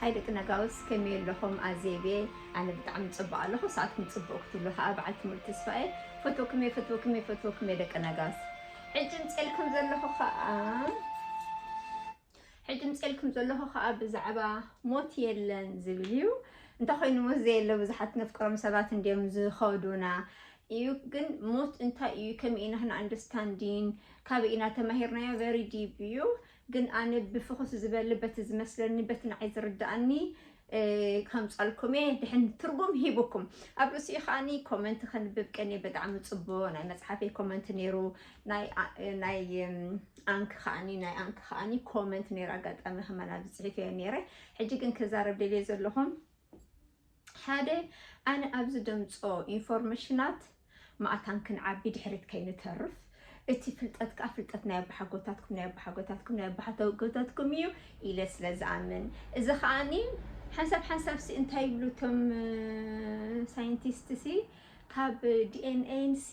ሃይ ደቂ ነጋውስ፣ ከመይ ኣለኹም? ኣዜብ እየ። ኣነ ብጣዕሚ ጽቡቕ ኣለኹ። ሰዓትኩም ጽቡቕ ክትብሉ ከኣ በዓል ትምህርቲ ተስፋ እየ። ፈትወኩም እየ፣ ፈትወኩም እየ፣ ፈትወኩም እየ ደቂ ነጋውስ። ሕጂ ምጽኤልኩም ዘለኹ ከኣ፣ ሕጂ ምጽኤልኩም ዘለኹ ከኣ ብዛዕባ ሞት የለን ዝብል እዩ። እንተኾይኑ ሞት ዘየለ ብዙሓት ነፍቅሮም ሰባት እንድዮም ዝኸዱና እዩ። ግን ሞት እንታይ እዩ? ከመይ ኢና ክንኣንደርስታንዲን? ካበይ ኢና ተማሂርናዮ? ቨሪ ዲፕ እዩ። ግን ኣነ ብፍኹስ ዝበለ በቲ ዝመስለኒ፣ በቲ ንዓይ ዝርድኣኒ፣ እ፣ ከምጻልኩም እየ። ድሕን ትርጉም ሂብኩም። ኣብ ርእሲኡ ከኣኒ ኮመንት ከንብብ ቀንየ። ብጣዕሚ ጽቡቕ ናይ መጽሓፈይ ኮመንት ነይሩ። ናይ፣ ኣ-፣ ናይ፣ እም፣ ኣንክ ከኣኒ፣ ናይ ኣንክ ከኣኒ ኮመንት ነይሩ። ኣጋጣሚ ከማን ኣብዚ ጽሒፈዮ ነይረ። ሕጂ ግን ክዛረብ ደልየ ዘለኹም፣ ሓደ፣ ኣነ ኣብዚ ደምጾ ኢንፎርሜሽናት ማእታን ክንዓቢ ድሕሪት ከይንተርፍ፣ እቲ ፍልጠት ከኣ ፍልጠት ናይ ኣባሓጎታትኩም፣ ናይ ኣባሓጎታትኩም፣ ናይ ኣባሓጎታትኩም እዩ ኢለ ስለ ዝኣምን። እዚ ከኣኒ ሓንሳብ ሓንሳብ ሲ እንታይ ይብሉ እቶም፣ እ፣ ሳይንቲስት ሲ፣ ካብ ዲ ኤን ኤን ሲ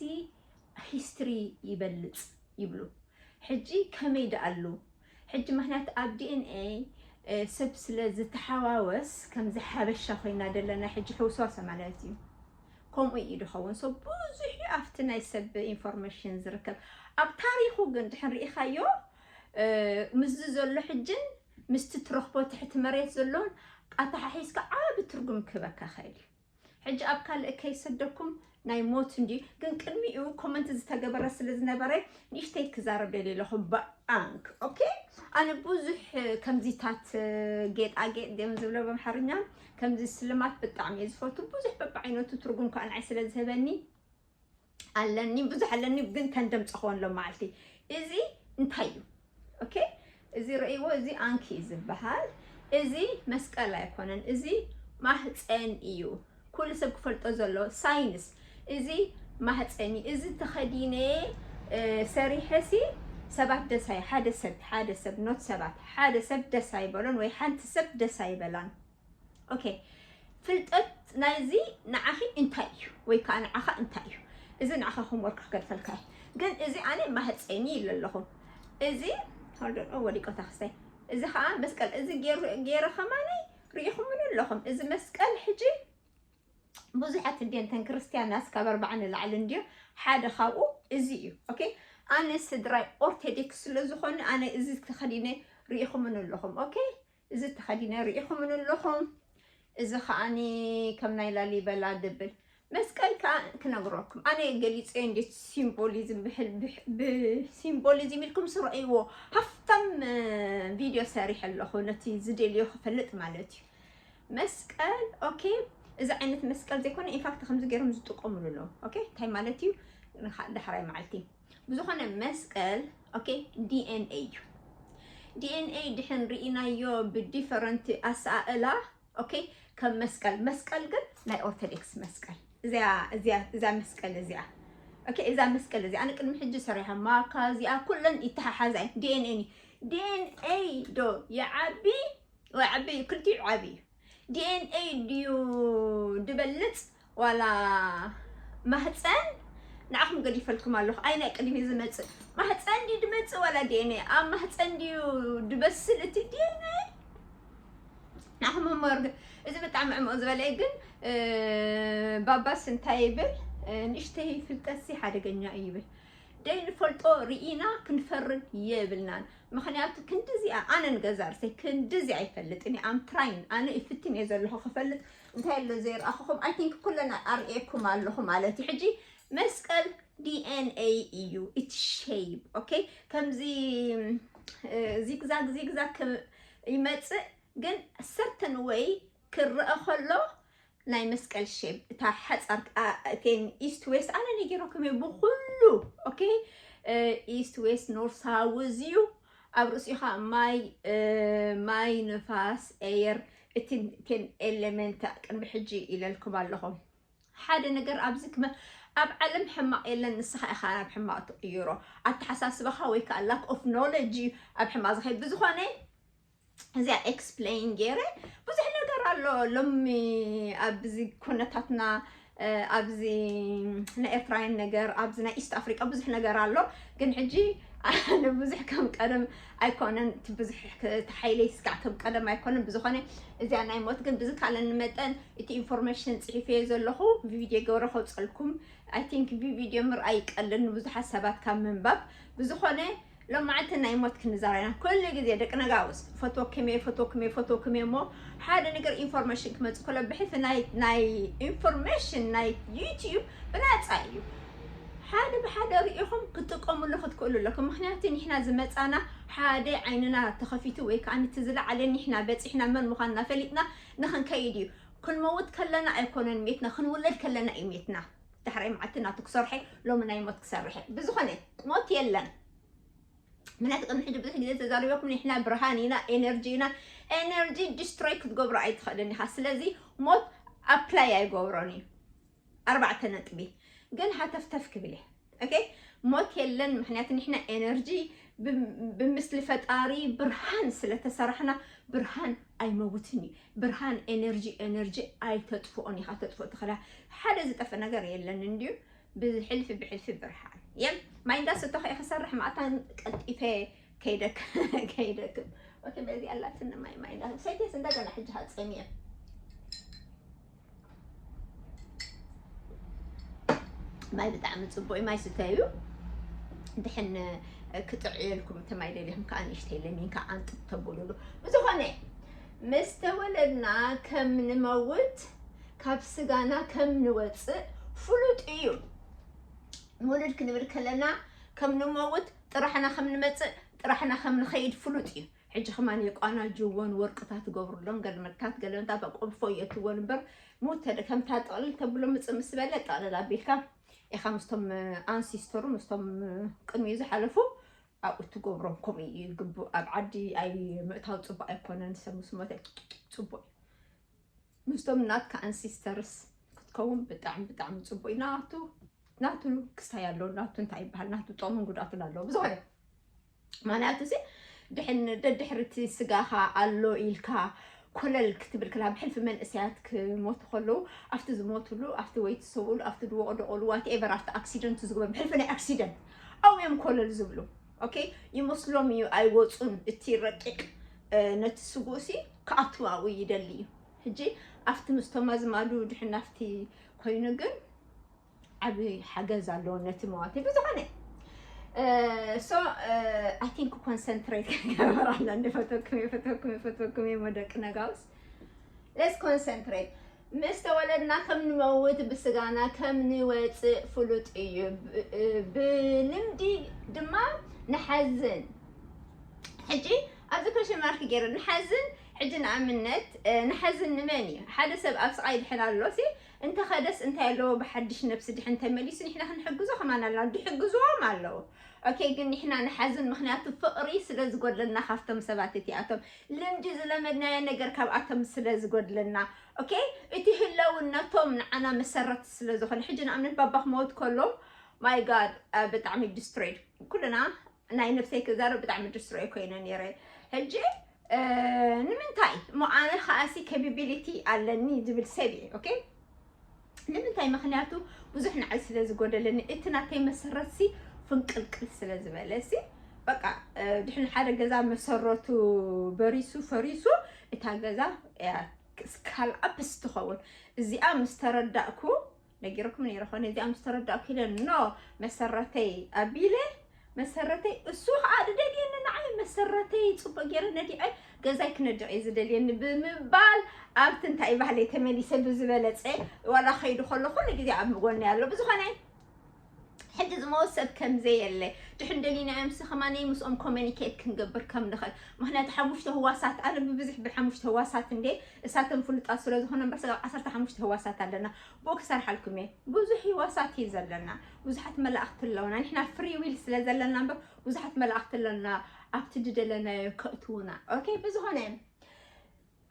ሂስትሪ ይበልጽ ይብሉ። ሕጂ ከመይ ደኣሉ? ሕጂ ምኽንያት ኣብ ዲ ኤን ኤ፣ እ፣ ሰብ ስለ ዝተሓዋወስ፣ ከምዚ ሓበሻ ኮይና ደለና ሕጂ ሕውስዋስ ማለት እዩ። ከምኡ እዩ ድኸውን። ሶ ብዙሕ እዩ ኣብቲ ናይ ሰብ ኢንፎርሜሽን ዝርከብ። ኣብ ታሪኹ ግን ድሕን ርኢኻዮ፣ እ፣ ምስዚ ዘሎ ሕጅን ምስቲ ትረኽቦ ትሕቲ መሬት ዘሎን ኣተሓሒዝካ ዓቢ ትርጉም ክህበካ ይኽእል እዩ። ሕጂ ኣብ ካልእ ከይሰደኩም ናይ ሞት እንድዩ፣ ግን ቅድሚኡ ኮመንት ዝተገበረ ስለ ዝነበረ ንእሽተይ ክዛረብ ደልየ ኣለኹ ብኣንክ። ኦኬ፣ ኣነ ብዙሕ ከምዚታት ጌጣጌጥ ድዮም ዝብሎ ብኣምሓርኛ፣ ከምዚ ስልማት ብጣዕሚ እየ ዝፈቱ። ብዙሕ በብዓይነቱ ትርጉም ከዓ ንዓይ ስለ ዝህበኒ ኣለኒ፣ ብዙሕ ኣለኒ፣ ግን ከንደምፀኽዎ ኣሎ መዓልቲ። እዚ እንታይ እዩ? ኦኬ፣ እዚ ረእይዎ፣ እዚ ኣንክ እዩ ዝበሃል። እዚ መስቀል ኣይኮነን፣ እዚ ማህፀን እዩ። ኩሉ ሰብ ክፈልጦ ዘሎ ሳይንስ። እዚ ማህፀን እዩ። እዚ ተኸዲነ፣ እ፣ ሰሪሐሲ ሰባት ደስ ኣይ-፣ ሓደ ሰብ፣ ሓደ ሰብ፣ ኖት ሰባት፣ ሓደ ሰብ ደስ ኣይበሎን ወይ ሓንቲ ሰብ ደስ ኣይበላን። ኦኬ፣ ፍልጠት ናይዚ ንዓኺ እንታይ እዩ? ወይ ከዓ ንዓኻ እንታይ እዩ? እዚ ንዓኻ ሆምወርክ ክገድፈልካ እየ። ግን እዚ ኣነ ማህፀኒ ኢለ ኣለኹ። እዚ፣ hold on፣ ኦ፣ ወዲቆታ ክስታይ። እዚ ከዓ መስቀል፣ እዚ ገይሩ፣ ገይረ ከማነይ ርኢኹምኒ ኣለኹም። እዚ መስቀል ሕጂ ብዙሓት እንድየን እተን ክርስትያናት ካብ ኣርባዓ ንላዕሊ እንድዮ። ሓደ ካብኡ እዚ እዩ። ኦኬ፣ ኣነ ስድራይ ኦርቶዶክስ ስለ ዝኾነ ኣነ እዚ ተኸዲነ ርኢኹምኒ ኣለኹም። ኦኬ፣ እዚ ተኸዲነ ርኢኹምኒ ኣለኹም። እዚ ከዓኒ ከም ናይ ላሊበላ ድብል መስቀል ከዓ ክነግረኩም። ኣነ ገሊፀ እንዴት ሲምቦሊዝም ብሕል-፣ ብሕ-፣ ብሲምቦሊዝም ኢልኩም ስረእይዎ። ሃፍታም፣ እ፣ ቪድዮ ሰሪሐ ኣለኹ፣ ነቲ ዝደልዮ ክፈልጥ ማለት እዩ። መስቀል፣ ኦኬ፣ እዚ ዓይነት መስቀል ዘይኮነ፣ ኢንፋክት ከምዚ ገይሮም ዝጥቀሙሉ ኣለዉ። ኦኬ፣ እንታይ ማለት እዩ? ንኻ-፣ ዳሕራይ መዓልቲ። ብዝኾነ መስቀል፣ ኦኬ፣ ዲ ኤን ኤ እዩ። ዲ ኤን ኤ ድሕን ርኢናዮ ብዲፈረንት ኣሰኣእላ፣ ኦኬ፣ ከም መስቀል፣ መስቀል ግን ናይ ኦርቶዶክስ መስቀል። እዚኣ፣ እዚኣ፣ እዛ መስቀል እዚኣ። ኦኬ፣ እዛ መስቀል እዚኣ። ኣነ ቅድሚ ሕጂ ሰሪሐ ማካ፣ እዚኣ ኩለን ይተሓሓዛ እየን። ዲ ኤን ኤ ኒ-፣ ዲ ኤን ኤ ዶ ይዓቢ? ወይ ዓቢ፣ ክልቲኡ ዓቢ እዩ። ዲ ኤን ኤ ድዩ ድበልጽ ዋላ ማህፀን? ንዓኹም ገዲፈልኩም ኣለኹ። ኣይ ናይ ቅድሚ ዝመጽእ ማህፀን ድዩ ድመጽእ ዋላ ዲ ኤን ኤ? ኣብ ማህፀን ድዩ ድበስል እቲ ዲ ኤን ኤ? ንዓኹም መመርግ-፣ እዚ ብጣዕሚ ዕምቕ ዝበለ እዩ። ግን፣ እ፣ ባባስ እንታይ ይብል? እ፣ ንእሽተይ ፍልጠትሲ ሓደገኛ እዩ ይብል። ደይንፈልጦ ርኢና ክንፈርድ የብልናን። ምኽንያቱ ክንድዚኣ፣ ኣነ ንገዛ ርእሰይ ክንድዚ ኣይፈልጥን እየ። ኣም ትራይን፣ ኣነ ይፍትን እየ ዘለኹ ክፈልጥ። እንታይ ኣሎ ዘይረኣኹኹም? ኣይ ቲንክ ኩለን ኣርእየኩም ኣለኹ ማለት እዩ። ሕጂ መስቀል ዲ ኤን ኤ እዩ፣ ኢትስ ሼፕ። ኦኬ፣ ከምዚ፣ እ፣ ዚግዛግ ዚግዛግ ከ-፣ ይመጽእ፣ ግን ሰርተን ወይ ክረአ ከሎ ናይ መስቀል ሼፕ፣ እታ ሓጻር፣ ኣ-፣ እቴን ኢስት ዌስት፣ ኣነ ነጊረኩም እየ ብኹሉ። ኦኬ፣ እ፣ ኢስት ዌስት ኖርት ሳውዝ እዩ። ኣብ ርእሲኻ ማይ፣ እ፣ ማይ፣ ንፋስ፣ ኤየር፣ እቲን፣ እቴን ኤሌመንት ቅድሚ ሕጂ ኢለልኩም ኣለኹም። ሓደ ነገር ኣብዚ ክመ-፣ ኣብ ዓለም ሕማቕ የለን፣ ንስኻ ኢኻ ናብ ሕማቕ ትቕይሮ። ኣተሓሳስባኻ ወይ ከዓ ላክ ኦፍ ኖሌጅ እዩ ኣብ ሕማቕ ዝኸይድ። ብዝኾነ፣ እዚኣ ኤክስፕሌን ገይረ። ብዙሕ ነገር ኣሎ ሎሚ ኣብዚ ኩነታትና፣ እ፣ ኣብዚ ናይ ኤርትራውያን ነገር፣ ኣብዚ ናይ ኢስት ኣፍሪቃ ብዙሕ ነገር ኣሎ። ግን ሕጂ ኣነ ብዙሕ ከም ቀደም ኣይኮነን፣ እቲ ብዙሕ ክ-፣ እቲ ሓይለይ ስጋዕ ከም ቀደም ኣይኮነን። ብዝኾነ እዚኣ ናይ ሞት ግን ብዝካለኒ መጠን እቲ ኢንፎርሜሽን ጽሒፈዮ ዘለኹ ብቪድዮ ገብረ ከውጸልኩም። I think ብቪድዮ ምርኣይ ይቀልል ንብዙሓት ሰባት ካብ ምንባብ። ብዝኾነ ሎማዓንቲ ናይ ሞት ክንዛረብ ኢና። ኩሉ ግዜ ደቂ ነጋውስ ፈትወኩም እየ፣ ፈትወኩም እየ፣ ፈትወኩም እየ እሞ ሓደ ነገር ኢንፎርሜሽን ክመጽእ ከሎ ብሕልፊ ናይ፣ ናይ ኢንፎርሜሽን ናይ ዩቲዩብ ብናጻ እዩ። ሓደ ብሓደ ርኢኹም ክትጥቀሙሉ ክትክእሉ ኣለኩም። ምኽንያቱ ንሕና ዝመጻና ሓደ ዓይንና ተኸፊቱ ወይ ከዓ እቲ ዝለዓለ ንሕና በጺሕና መን ምዃንና ፈሊጥና ንኽንከይድ እዩ። ክንመውት ከለና ኣይኮነን ሜትና፣ ክንውለድ ከለና እዩ ሜትና። ዳሕራይ መዓልቲ ናቱ ክሰርሐ፣ ሎሚ ናይ ሞት ክሰርሐ። ብዝኾነ ሞት የለን። ምክንያቱ ቅድሚ ሕጂ ብዙሕ ግዜ ተዛሪበኩም፣ ንሕና ብርሃን ኢና፣ ኤነርጂ ኢና። ኤነርጂ ዲስትሮይ ክትገብሮ ኣይትኽእልን ኢኻ። ስለዚ ሞት ኣፕላይ ኣይገብሮን እዩ። ኣርባዕተ ነጥቢ። ግን ሃተፍተፍ ክብል እየ። ኦኬ፣ ሞት የለን። ምክንያቱ ንሕና ኤነርጂ ብ-፣ ብምስሊ ፈጣሪ ብርሃን ስለተሰራሕና ብርሃን ኣይመውትን እዩ። ብርሃን ኤነርጂ፣ ኤነርጂ ኣይተጥፍኦን ኢኻ። ተጥፍኦ ትኽእላ። ሓደ ዝጠፍእ ነገር የለን እንድዩ። ብሕልፊ፣ ብሕልፊ ብርሃን። የም፣ ማይ እንዳሰተኹ እየ ክሰርሕ፣ ማእታን ቀልጢፈ ከይደክ-፣ ከይደክም። ኦኬ፣ በዚ ኣላትን ማይ፣ ማይ እንዳ-፣ ሰይቴስ እንደገና ሕጂ ሃፀም እየ። ማይ ብጣዕሚ ጽቡቅ እዩ፣ ማይ ስተዩ። ድሕን ክጥዕየልኩም እቲ ማይ ደሊኹም ከዓ ንእሽተይ ለሚንካ ዓንጥጥ ተብሉሉ። ብዝኾነ፣ ምስ ተወለድና ከም ንመውት፣ ካብ ስጋና ከም ንወፅእ ፍሉጥ እዩ። ምውልድ ክንብል ከለና ከም ንመውት፣ ጥራሕና ከም ንመፅእ፣ ጥራሕና ከም ንኸይድ ፍሉጥ እዩ። ሕጂ ከማን የቋና ጅወን ወርቅታት ትገብሩሎም፣ ገለመታት፣ ገለመታት በቆልፎ የትወን እምበር፣ ሙት ተደ-፣ ከምታ ጥቕልል ተብሎ ምፅእ ምስ በለ፣ ጥቕልል ኣቢልካ ኢኻ ምስቶም ኣንሲስተሩ፣ ምስቶም ቅድሚኡ ዝሓለፉ ኣብኡ ትገብሮም። ከምኡ እዩ ግቡእ። ኣብ ዓዲ ኣይ ምእታው ጽቡቅ ኣይኮነን። ሰብ ምስ ሞተ ጽቡቅ እዩ። ምስቶም ናትካ ኣንሲስተርስ ክትከውን ብጣዕሚ፣ ብጣዕሚ ጽቡቅ እዩ። ናቱ፣ ናቱ ክስታይ ኣለዎ። ናቱ እንታይ ይበሃል? ናቱ ጥቕምን ጉድኣትን ኣለዎ። ብዝኾነ፣ ምኽንያቱ እዚ ድሕን ደድሕሪ እቲ ስጋኻ ኣሎ ኢልካ ኮለል ክትብል ከላ፣ ብሕልፊ መንእሰያት ክሞቱ ከለዉ፣ ኣብቲ ዝሞትሉ፣ ኣብቲ ወይ ትሰውእሉ፣ ኣብቲ ዝወደቐሉ፣ ዋትኤቨር፣ ኣብቲ ኣክሲደንት ዝግበር፣ ብሕልፊ ናይ ኣክሲደንት ኣብኡ እዮም ኮለል ዝብሉ። ኦኬ፣ ይመስሎም እዩ፣ ኣይወጹን። እቲ ረቂቕ፣ እ፣ ነቲ ስጉእሲ ክኣቱ ኣብኡ ይደሊ እዩ። ሕጂ ኣብቲ ምስቶም ኣዝማዱ ድሕን ናፍቲ ኮይኑ ግን ዓቢ ሓገዝ ኣለዎ ነቲ መዋቲ። ብዝኾነ፣ እ፣ so፣ እ፣ I think ኮንሰንትሬት ክገበር ኣሎ። እንደ ፈተኩም እየ፣ ፈተኩም እየ፣ ፈተኩም እየ፣ መደቂ ነጋውስ። Let's concentrate። ምስ ተወለድና ከም ንመውት ብስጋና ከም ንወፅእ ፍሉጥ እዩ። ብ-፣ እ፣ ብልምዲ ድማ ንሓዝን። ሕጂ ኣብዚ ኮሽን ማርክ ገይረ ንሓዝን። ሕጂ ንኣብነት፣ እ፣ ንሓዝን ንመን እዩ? ሓደ ሰብ ኣብ ስቓይ ድሕን ኣሎ ሲ፣ እንተኸደስ እንታይ ኣለዎ? ብሓድሽ ነብሲ ድሕን ተመሊሱ ንሕና ክንሕግዞ ከማን ኣለና፣ ድሕግዝዎም ኣለዉ። ኦኬ፣ ግን ንሕና ንሓዝን፣ ምኽንያቱ ፍቕሪ ስለ ዝጎድለና ካብቶም ሰባት እቲኣቶም። ልምዲ ዝለመድናዮ ነገር ካብኣቶም ስለ ዝጎድለና። ኦኬ፣ እቲ ህለውነቶም ንዓና መሰረት ስለ ዝኾነ። ሕጂ ንኣብነት ባባ ክመውት ከሎ፣ ማይ ጋድ፣ እ፣ ብጣዕሚ ዲስትሮይድ። ኩልና ናይ ነብሰይ ክዛረብ ብጣዕሚ ዲስትሮይ ኮይነ ነይረ። ሕጂ፣ እ፣ ንምንታይ እሞ ኣነ ከኣሲ ኬቢቢሊቲ ኣለኒ ዝብል ሰብ እየ። ኦኬ፣ ንምንታይ? ምኽንያቱ ብዙሕ ንዓይ ስለ ዝጎደለኒ፣ እቲ ናተይ መሰረት ሲ ፍንቅልቅል ስለ ዝበለ ሲ፣ በቃ፣ እ፣ ድሕን ሓደ ገዛ መሰረቱ በሪሱ ፈሪሱ፣ እታ ገዛ እያ ስካል ኣፕስ ትኸውን። እዚኣ ምስ ተረዳእኩ፣ ነጊረኩም ነይረ ኾነ፣ እዚኣ ምስ ተረዳእኩ ኢለ ኖ መሰረተይ ኣቢለ፣ መሰረተይ እሱ ኸዓ ድደልየኒ ንዓይ መሰረተይ ጽቡቅ ገይረ ነዲዐ ገዛይ ክነድቕ እየ ዝደልየኒ ብምባል ኣብቲ እንታይ ባህለይ ተመሊሰ ብዝበለጸ ዋላ ኸይዱ ከሎ ኩሉ ግዜ ኣብ ጎኒ ኣሎ። ብዝኾነ ሕጂ ዝመወት ሰብ ከም ዘየለ ድሕን ደሊናዮም ሲ ኸማነይ ምስኦም ኮሚኒኬት ክንገብር ከም ንኽእል። ምኽንያቱ ሓሙሽተ ህዋሳት፣ ኣነ ብብዝሕ ብሓሙሽተ ህዋሳት እንዴ እሳተን ፍሉጣት ስለ ዝኾነ እምበር ስጋብ ዓሰርተ ሓሙሽተ ህዋሳት ኣለና። ብኡ ክሰርሓልኩም እየ። ብዙሕ ህዋሳት እዩ ዘለና። ብዙሓት መላእኽቲ ኣለውና። ንሕና ፍሪ ዊል ስለ ዘለና እምበር ብዙሓት መላእኽቲ ኣለና። ኣብቲ ድደለናዮ ከእትውና። ኦኬ፣ ብዝኾነ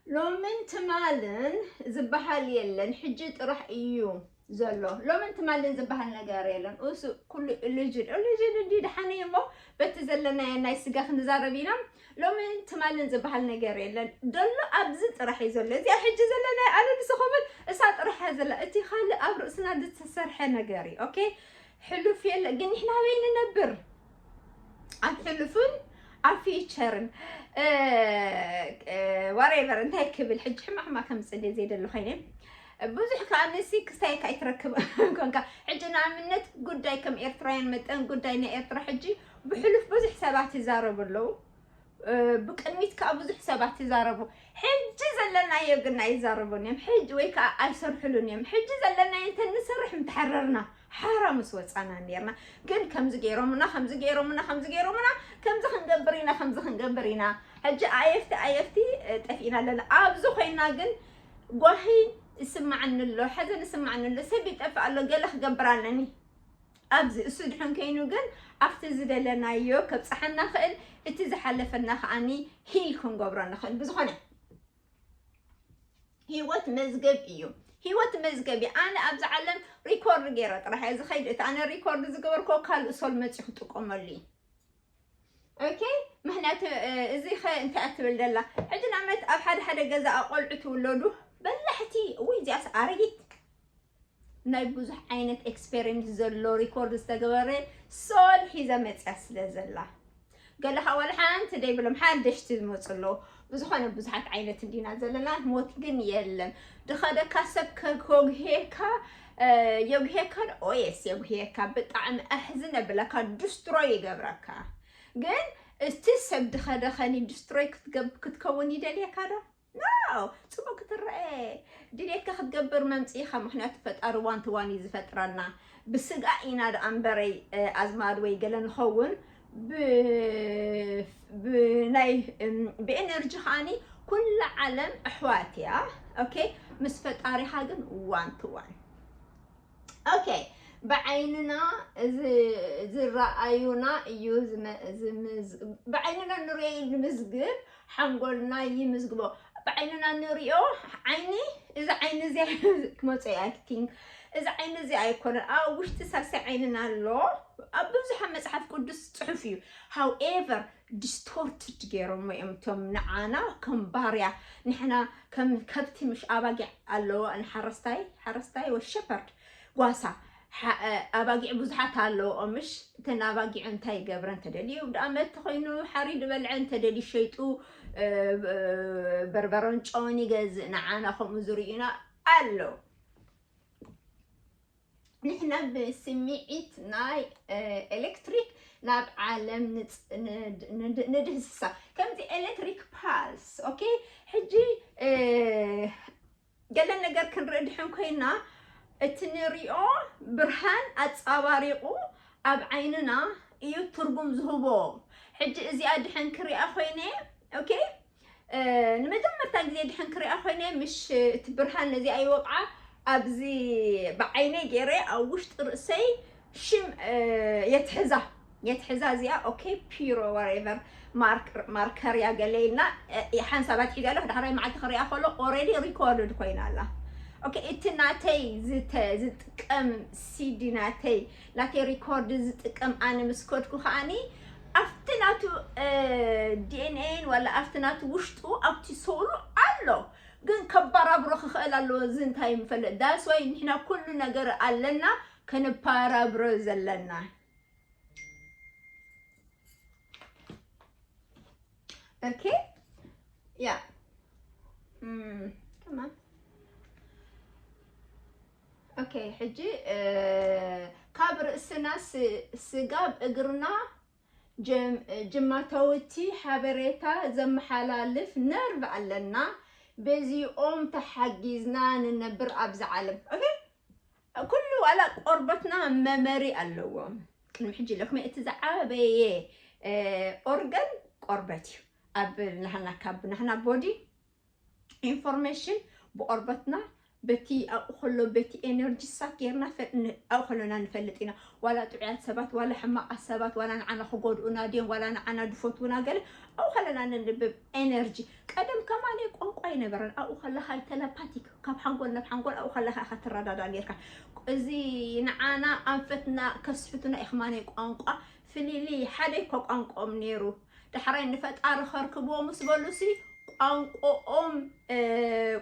ሎምን ትማልን ዝበሃል የለን፣ ሕጂ ጥራሕ እዩ ዘሎ። ሎምን ትማልን ዝበሃል ነገር የለን። እሱ ኩሉ ኢሉዥን፣ ኢሉዥን እንዲ ደሓነ እሞ በቲ ዘለናዮ ናይ ስጋ ክንዛረብ ኢና። ሎምን ትማልን ዝበሃል ነገር የለን። ደሎ ኣብዚ ጥራሕ እዩ ዘሎ። እዚኣ ሕጂ ዘለናዮ ኣነ ንስኹምን እሳ ጥራሕ እያ ዘላ። እቲ ካልእ ኣብ ርእስና ዝተሰርሐ ነገር እዩ። ኦኬ? ሕሉፍ የለ። ግን ንሕና ኣበይ ንነብር? ኣብ ሕሉፍን ኣብ ፊቸርን whatever እንታይ ክብል ሕጂ ሕማሕማ ከም ፅደ ዘይደሊ ኮይነ ብዙሕ ከዓ ንሲ ክስታይ ካይትረክብ ኮንካ። ሕጂ ንኣብነት ጉዳይ ከም ኤርትራውያን መጠን ጉዳይ ናይ ኤርትራ ሕጂ ብሕሉፍ ብዙሕ ሰባት ይዛረቡ ኣለዉ። ብቅድሚት ከዓ ብዙሕ ሰባት ይዛረቡ። ሕጂ ዘለናዮ ግን ኣይዛረቡን እዮም። ሕጂ ወይ ከዓ ኣይሰርሕሉን እዮም። ሕጂ ዘለናዮ እንተ ንሰርሕ ምተሓረርና ሓራ ምስ ወፃና ነርና። ግን ከምዚ ገይሮምና ከምዚ ገይሮምና ከምዚ ገይሮምና ከምዚ ክንገብር ኢና ከምዚ ክንገብር ኢና። ሕጂ ኣየፍቲ ኣየፍቲ ጠፊእና ኣለና። ኣብዚ ኮይና ግን ጓሂ ይስማዓኒ ኣሎ፣ ሓዘን ይስማዓኒ ኣሎ። ሰብ ይጠፍእ ኣሎ፣ ገለ ክገብር ኣለኒ። ኣብዚ እሱ ድሕን ከይኑ ግን ኣብቲ ዝደለናዮ ከብፀሓና ክእል፣ እቲ ዝሓለፈና ከዓኒ ሂል ክንገብሮ ንኽእል። ብዝኾነ ህይወት መዝገብ እዩ። ህይወት መዝገብ እዩ። ኣነ ኣብዚ ዓለም ሪኮርድ ገይረ ጥራሕ እየ ዝኸይድ። እቲ ኣነ ሪኮርድ ዝገበርኮ ካልእ ሶል መፂኡ ክጥቀመሉ እዩ። ኦኬ፣ ምክንያቱ እዚ ኸ እንታይ እትብል ደላ? ሕጂ ንኣብነት ኣብ ሓደ ሓደ ገዛ ኣቆልዑ ትውለዱ በላሕቲ፣ ወይ እዚኣስ ኣረጊት ናይ ብዙሕ ዓይነት ኤክስፔሪንስ ዘሎ ሪኮርድ ዝተገበረ ሶል ሒዘ መፅያ ስለ ዘላ ገለ ከዓ ዋላ ሓንቲ ደይብሎም ሓደሽቲ ዝመፁ ኣለዉ። ብዝኾነ ብዙሓት ዓይነት እንዲና ዘለና፣ ሞት ግን የለን። ድኸደካ ሰብ ከጎግሄካ የጉሄካ። ኦየስ የጉሄካ፣ ብጣዕሚ ኣሕዝን የብለካ፣ ዱስትሮይ ይገብረካ። ግን እቲ ሰብ ድኸደኸኒ ዱስትሮይ ክትከውን ይደልየካ ዶ? ኖ። ፅቡቅ ክትረአ ድሌትካ ክትገብር መምፅኢኻ። ምክንያቱ ፈጣሪ ዋን ቱ ዋን እዩ ዝፈጥረና። ብስጋ ኢና ደኣ እምበረይ ኣዝማድ ወይ ገለ ንኸውን ብናይ ብኤነርጂ ከዓኒ ኩላ ዓለም ኣሕዋት እያ። ኦኬ፣ ምስ ፈጣሪኻ ግን ዋን ቱ ዋን። ኦኬ፣ ብዓይንና ዝረኣዩና እዩ። ብዓይንና ንሪኦ እዩ ንምዝግብ፣ ሓንጎልና ይምዝግቦ። ብዓይንና ንሪኦ ዓይኒ፣ እዚ ዓይኒ እዚ ክመፀ ኣክቲንግ፣ እዚ ዓይኒ እዚ ኣይኮነን። ኣብ ውሽጢ ሳልሳይ ዓይንና ኣሎ። ኣብ ብዙሓት መፅሓፍ ቅዱስ ፅሑፍ እዩ። ሃውኤቨር ዲስቶርትድ ገይሮሞ እዮም እቶም ንዓና ከም ባርያ። ንሕና ከም ከብቲ ምሽ ኣባጊዕ ኣለዎ። ንሓረስታይ ሓረስታይ ወ ሸፐርድ ጓሳ ኣባጊዕ ብዙሓት ኣለዎ። ምሽ እተን ኣባጊዕ እንታይ ይገብረን? ተደልዩ ደኣ መቲ ኮይኑ ሓሪዱ በልዐን፣ ተደልዩ ሸይጡ በርበረን ጨውን ይገዝእ። ንዓና ከምኡ ዝርእዩና ኣሎ። ንሕና ብስምዒት ናይ ኤሌክትሪክ ናብ ዓለም ንድህስሳ ከምዚ ኤሌክትሪክ ፓልስ። ኦኬ፣ ሕጂ ገለ ነገር ክንርኢ ድሕን ኮይና እቲ ንሪኦ ብርሃን ኣፃባሪቑ ኣብ ዓይንና እዩ ትርጉም ዝህቦ። ሕጂ እዚኣ ድሕን ክሪኣ ኮይነ፣ ኦኬ፣ ንመጀመርታ ግዜ ድሕን ክሪኣ ኮይነ ምሽ እቲ ብርሃን ነዚኣ ይወቕዓ ኣብዚ ብዓይነይ ገይረ ኣብ ውሽጢ ርእሰይ ሽም የትሕዛ የትሕዛ እዚኣ። ኦኬ፣ ፒሮ ወሬቨር ማርከር እያ ገለ ኢልና ሓንሳባት ሒዛ ኣለኹ። ዳሕራይ መዓልቲ ክሪኣ ከሎ ኦረዲ ሪኮርድ ኮይና ኣላ። ኦኬ፣ እቲ ናተይ ዝጥቀም ሲዲ ናተይ ናተይ ሪኮርድ ዝጥቀም ኣነ ምስ ከድኩ ከዓኒ ኣብቲ ናቱ ዲኤንኤን ዋላ ኣብቲ ናቱ ውሽጡ ኣብቲ ሶሉ ኣሎ። ግን ከባራብሮ ክኽእል ኣለዎ። እዚ እንታይ ምፈልጥ ዳስ ወይ ንሕና ኩሉ ነገር ኣለና ከነባራብሮ ዘለና። ኦኬ፣ ያ ከማን ኦኬ። ሕጂ ካብ ርእስና ስጋብ እግርና ጅማታውቲ ሓበሬታ ዘመሓላልፍ ነርቭ ኣለና። በዚኦም ተሓጊዝና ንነብር ኣብዚ ዓለም። ኦኬ፣ ኩሉ ዋላ ቆርበትና መመሪ ኣለዎ። ቅድሚ ሕጂ ኢለኩም እቲ ዝዓበየ ኦርገን ቆርበት እዩ። ኣብ ናህና ካብ ናህና ቦዲ ኢንፎርሜሽን ብቆርበትና በቲ ኣብኡ ከሎ በቲ ኤነርጂ ሳክ ጌርና ኣብኡ ከሎና ንፈልጥ ኢና። ዋላ ጥዑያት ሰባት ዋላ ሕማቃት ሰባት ዋላ ንዓና ክጎድኡና ድዮም ዋላ ንዓና ድፈትውና ገለ ኣብኡ ከለና ነንብብ ኤነርጂ። ቀደም ከማን ቋንቋ ኣይነበረን። ኣብኡ ከለካ ቴለፓቲክ ካብ ሓንጎል ናብ ሓንጎል ኣብኡ ከለካ ኢካ ትረዳዳ ጌርካ። እዚ ንዓና ኣንፈትና ከስሕቱና እዩ ከማን ቋንቋ ፍሊሊ ሓደ እኮ ቋንቋኦም ነይሩ። ዳሕራይ ንፈጣሪ ከርክብዎ ምስ በሉሲ ቋንቋኦም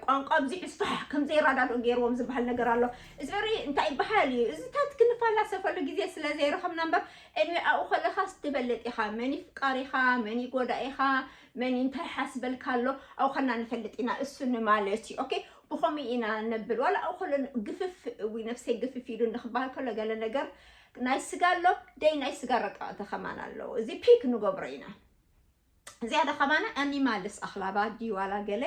ቋንቋ ብዙሕ ስፋሕ ከም ዘይረዳድኡ ገይርዎም ዝበሃል ነገር ኣሎ። እዚ በሪ እንታይ ይበሃል እዩ? እዚታት ክንፈላሰፈሉ ግዜ ስለ ዘይረኸብና እምበር፣ ኤንወይ ኣብኡ ከለኻስ ትፈልጥ ኢኻ መን እዩ ፍቃሪኻ፣ መን እዩ ጎዳኢኻ፣ መን እዩ እንታይ ሓስበልካ ኣሎ ኣብኡ ከና ንፈልጥ ኢና። እሱ ንማለት እዩ። ኦኬ፣ ብኸምኡ ኢና ነብል። ዋላ ኣብኡ ከሎ ግፍፍ እዊ ነፍሰይ ግፍፍ ኢሉ ንክበሃል ከሎ ገለ ነገር ናይ ስጋ ኣሎ፣ ደይ ናይ ስጋ ረቀቕቲ ከማን ኣለዉ። እዚ ፒክ ንገብሮ ኢና። ዝያዳ ከማና ኣኒማልስ ኣኽላባት ድዩ ዋላ ገለ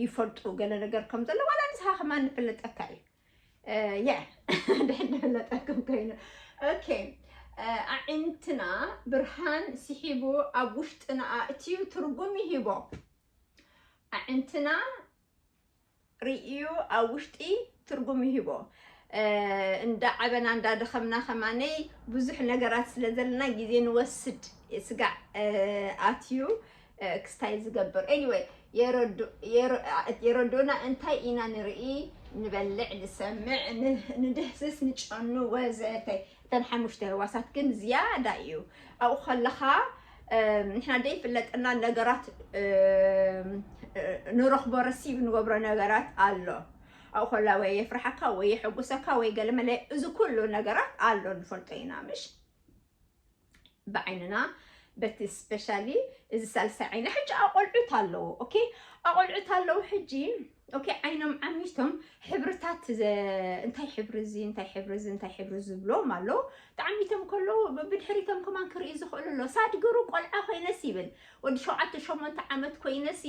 ይፈልጡ ገለ ነገር ከም ዘሎ ዋላ ንስኻ ከማን ንፍለጠካ እዩ። የ ድሕን ንፍለጠኩም ኮይኑ ኦኬ። ኣዒንትና ብርሃን ስሒቡ ኣብ ውሽጥና ኣእትዩ ትርጉም ይሂቦ። ኣዒንትና ርእዩ ኣብ ውሽጢ ትርጉም ይህቦ። እንዳዓበና እንዳደኸምና ከማነይ ብዙሕ ነገራት ስለ ዘለና ግዜ ንወስድ። ስጋዕ ኣትዩ ክስታይ ዝገብር። Anyway፣ የረዱና እንታይ ኢና ንርኢ፣ ንበልዕ፣ ንሰምዕ፣ ንድህስስ፣ ንጨኑ ወዘተ። እተን ሓሙሽተ ህዋሳት ግን ዝያዳ እዩ። ኣብኡ ከለኻ ንሕና ደይፍለጠና ነገራት ንረኽቦ፣ ረሲብ ንገብሮ ነገራት ኣሎ። ኣብኡ ከላ ወይ የፍርሓካ ወይ የሐጉሰካ ወይ ገለመለ፣ እዚ ኩሉ ነገራት ኣሎ፣ ንፈልጦ ኢና ምሽ ብዓይንና። በቲ ስፔሻሊ እዚ ሳልሳይ ዓይነ ሕጂ ኣቆልዑት ኣለዉ። ኦኬ፣ ኣቆልዑት ኣለዉ ሕጂ። ኦኬ፣ ዓይኖም ዓሚቶም ሕብርታት እንታይ ሕብሪ እዚ እንታይ ሕብሪ እዚ እንታይ ሕብሪ ዝብሎም ኣለዉ። ተዓሚቶም ከለዉ ብድሕሪቶም ከማን ክርኢ ዝኽእሉ ኣሎ። ሳድግሩ ቆልዓ ኮይነስ ይብል፣ ወዲ ሸውዓተ ሸሞንተ ዓመት ኮይነሲ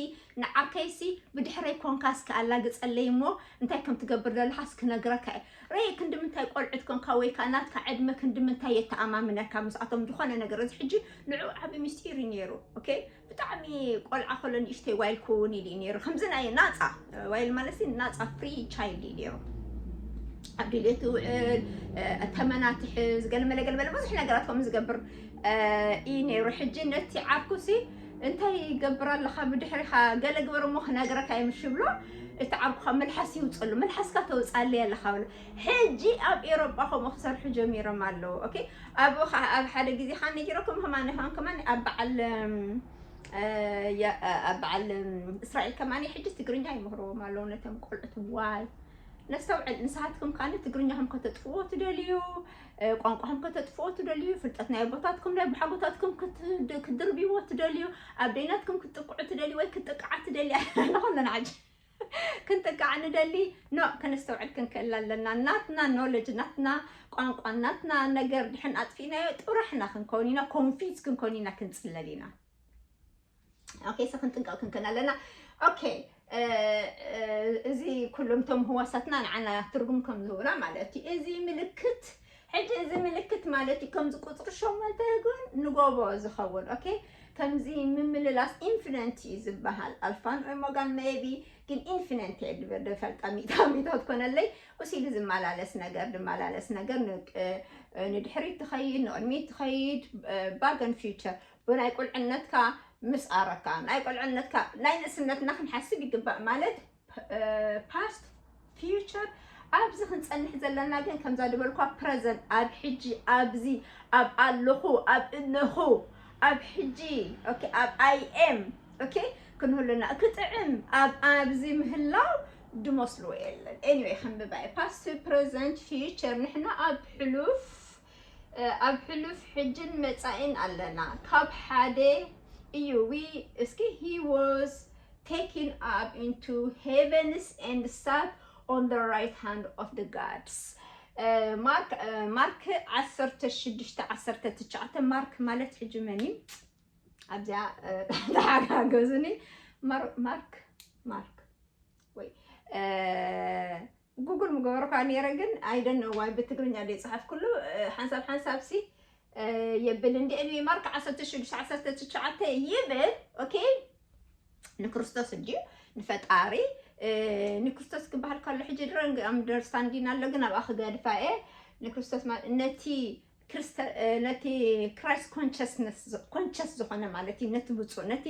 ንዓርከይሲ ብድሕረይ ኮንካስ ክኣላግጸለይ እሞ እንታይ ከም ትገብር ዘለኻስ ክነግረካ እየ። ረይ ክንዲ ምንታይ ቆልዑት ኮንካ ወይ ከዓ ናትካ ዕድመ ክንዲ ምንታይ የተኣማምነካ ምስኣቶም ዝኾነ ነገር። እዚ ሕጂ ንዑ ዓቢ ምስጢር እዩ ነይሩ። ኦኬ፣ ብጣዕሚ ቆልዓ ከሎ ንእሽተይ ዋይል ክውን ኢሉ እዩ ነይሩ። ከምዚ ናይ ናፃ ዋይል ማለት ናፃ ፍሪ ቻይልድ እዩ ነይሩ። ኣብ ድልየቱ ውዕል ተመናትሕ ዝገልመለ ገልመለ ብዙሕ ነገራት ከምኡ ዝገብር እዩ ነይሩ። ሕጂ ነቲ ዓርኩሲ እንታይ ይገብር ኣለኻ ብድሕሪኻ ገለ ግበር እሞ ክነግረካ እየ ምሽ ብሎ፣ እቲ ዓርኩኻ መልሓስ ይውፀሉ፣ መልሓስካ ተውፃለይ ኣለኻ ብሎ። ሕጂ ኣብ ኤሮጳ ከምኡ ክሰርሑ ጀሚሮም ኣለዉ። ኦኬ፣ ኣብ ሓደ ግዜ ካ ነጊረኩም ከማን ይኸውን ከማን ኣብ በዓል ኣብ በዓል እስራኤል ከማን ሕጂ ትግርኛ ይምህርዎም ኣለዉ ነቶም ቆልዑት። ዋይ ነስተውዕል፣ ንስኻትኩም ካነ ትግርኛኹም ከተጥፍዎ ትደልዩ፣ ቋንቋኹም ከተጥፍዎ ትደልዩ፣ ፍልጠት ናይ ኣቦታትኩም ናይ ብሓጎታትኩም ክትድርብዎ ትደልዩ፣ ኣብ ደይናትኩም ክትጥቅዑ ትደልዩ ወይ ክትጥቅዓ ትደልያ ንኹልና ዓጅ ክንጥቃዕ ንደሊ ኖ ከነስተውዕል ክንክእል ኣለና። ናትና ኖለጅ ናትና ቋንቋ ናትና ነገር ድሕን ኣጥፊእናዮ ጥራሕና ክንከውን ኢና፣ ኮንፊዝ ክንከውን ኢና፣ ክንፅለል ኢና። ኦኬ ሰ ክንጥንቀቅ ክንክእል ኣለና። ኦኬ እዚ ኩሎም ቶም ህዋሳትና ንዓና ትርጉም ከም ዝህቡና ማለት እዩ። እዚ ምልክት ሕጂ እዚ ምልክት ማለት እዩ ከምዚ ቁፅሪ ሸሞንተ ግን ንጎቦ ዝኸውን ኦኬ ከምዚ ምምልላስ ኢንፊነንት እዩ ዝበሃል። ኣልፋን ኦሜጋን ሜቢ ግን ኢንፊነንት እየ ድፈልጣ ሚእታ ሚእታ ትኮነለይ። እሱ ኢሉ ዝመላለስ ነገር ድመላለስ ነገር ንድሕሪት ትኸይድ ንቅድሚት ትኸይድ ባገን ፊውቸር ብናይ ቁልዕነትካ ምስ ኣረካ ናይ ቁልዕነትካ ናይ ንእስነትና ክንሓስብ ይግባእ ማለት ፓስት ፊውቸር ኣብዚ ክንፀንሕ ዘለና ግን ከምዛ ድበልኳ ፕረዘንት ኣብ ሕጂ ኣብዚ ኣብ ኣለኹ ኣብ እነኹ ኣብ ሕጂ ኦኬ ኣብ ኣይ ኤም ኦኬ ክንህሉና ክጥዕም ኣብ ኣብዚ ምህላው ድመስልዎ የለን። ኤኒወይ ክንብባይ ፓስት ፕረዘንት ፊውቸር ንሕና ኣብ ሕሉፍ ኣብ ሕሉፍ ሕጅን መጻኢን ኣለና። ካብ ሓደ እዩ ዊ እስኪ he was taken up into heavens and sat on the right hand of the gods. ማርክ ማርክ ዓሰርተ ሽዱሽተ ዓሰርተ ትሽዓተ ማርክ ማለት ሕጂ መን እዩ ኣብዚኣ ተሓጋገዙኒ። ማርክ ማርክ ወይ ጉግል ምገበርኳ ነይረ ግን I don't know why ብትግርኛ ደይ ጸሓፍኩሉ ሓንሳብ ሓንሳብ ሲ የብል እንዲ ኤኒወይ ማርክ ዓሰርተ ሽዱሽተ ዓሰርተ ትሽዓተ ይብል። ኦኬ ንክርስቶስ እንድዩ ንፈጣሪ ንክርስቶስ ክበሃል ከሎ ሕጂ ድረ ኣንደርስታንዲን ኣሎ ግን ኣብኣ ክገድፋ እየ ንክርስቶስ ነቲ ነቲ ክራይስት ኮንሽስ ዝኾነ ማለት እዩ ነቲ ብፁዕ ነቲ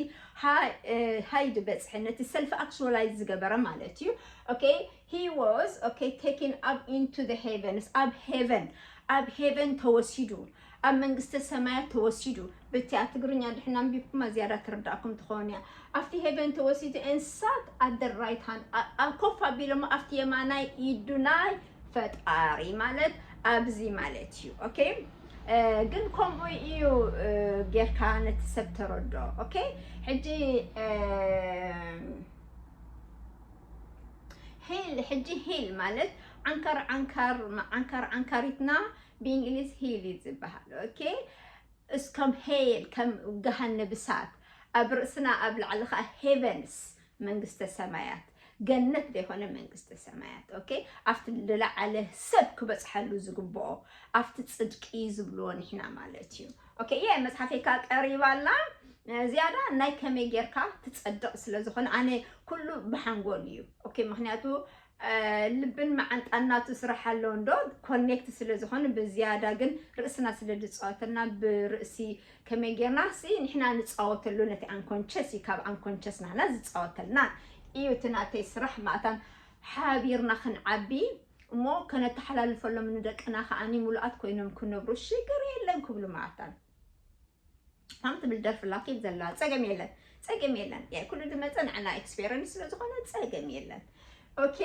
ሃይ ዝበፅሐ ነቲ ሰልፍ ኣክቹዋላይዝ ዝገበረ ማለት እዩ። ኦኬ he was okay taken up into the heavens ኣብ ሄቨን ኣብ ሄቨን ተወሲዱ ኣብ መንግስተ ሰማያት ተወሲዱ። ብቲ ኣብ ትግርኛ ድሕና ኣንቢብኩማ ዝያዳ ትርዳእኩም ትኸውን እያ። ኣብቲ ሄቨን ተወሲዱ and sat at the right hand፣ ኣብ ኮፍ ኣቢሎሞ ኣብቲ የማናይ ኢዱ ናይ ፈጣሪ ማለት ኣብዚ ማለት እዩ። ኦኬ፣ ግን ከምኡ እዩ ጌርካ ነቲ ሰብ ተረዶ። ኦኬ፣ ሕጂ ሂል፣ ሕጂ ሂል ማለት ዓንካር ዓንካር ዓንካር ዓንካሪትና ብእንግሊዝ ሂል እዩ ዝበሃል። ኦኬ፣ እስከም ሄል ከም ገሃነብ እሳት ኣብ ርእስና ኣብ ላዕሊ ከዓ ሄቨንስ መንግስተ ሰማያት፣ ገነት ዘይኮነ መንግስተ ሰማያት። ኦኬ፣ ኣብቲ ዝለዓለ ሰብ ክበፅሐሉ ዝግብኦ ኣብቲ ፅድቂ ዝብልዎ ንሕና ማለት እዩ። ኦኬ፣ እየ መፅሓፈይ ከዓ ቀሪባ ኣላ። ዝያዳ ናይ ከመይ ጌርካ ትፀድቕ ስለ ዝኾነ ኣነ ኩሉ ብሓንጎል እዩ። ኦኬ፣ ምክንያቱ ልብን መዓንጣን ናቱ ስራሕ ኣለዎ እንዶ ኮኔክት ስለ ዝኾነ ብዝያዳ ግን ርእስና ስለ ዝፃወተልና ብርእሲ ከመይ ጌርና ሲ ንሕና ንፃወተሉ ነቲ ኣንኮንቸስ እዩ ካብ ኣንኮንቸስ ናህና ዝፃወተልና እዩ እቲ ናተይ ስራሕ ማእታን ሓቢርና ክንዓቢ እሞ ከነተሓላልፈሎም ንደቅና ከዓኒ ሙሉኣት ኮይኖም ክነብሩ ሽግር የለን ክብሉ ማእታን ከም ትብል ደርፊ ላኪብ ዘላ ፀገም የለን ፀገም የለን ያ ኩሉ ዝመፀ ንዓና ኤክስፔሪንስ ስለ ዝኾነ ፀገም የለን ኦኬ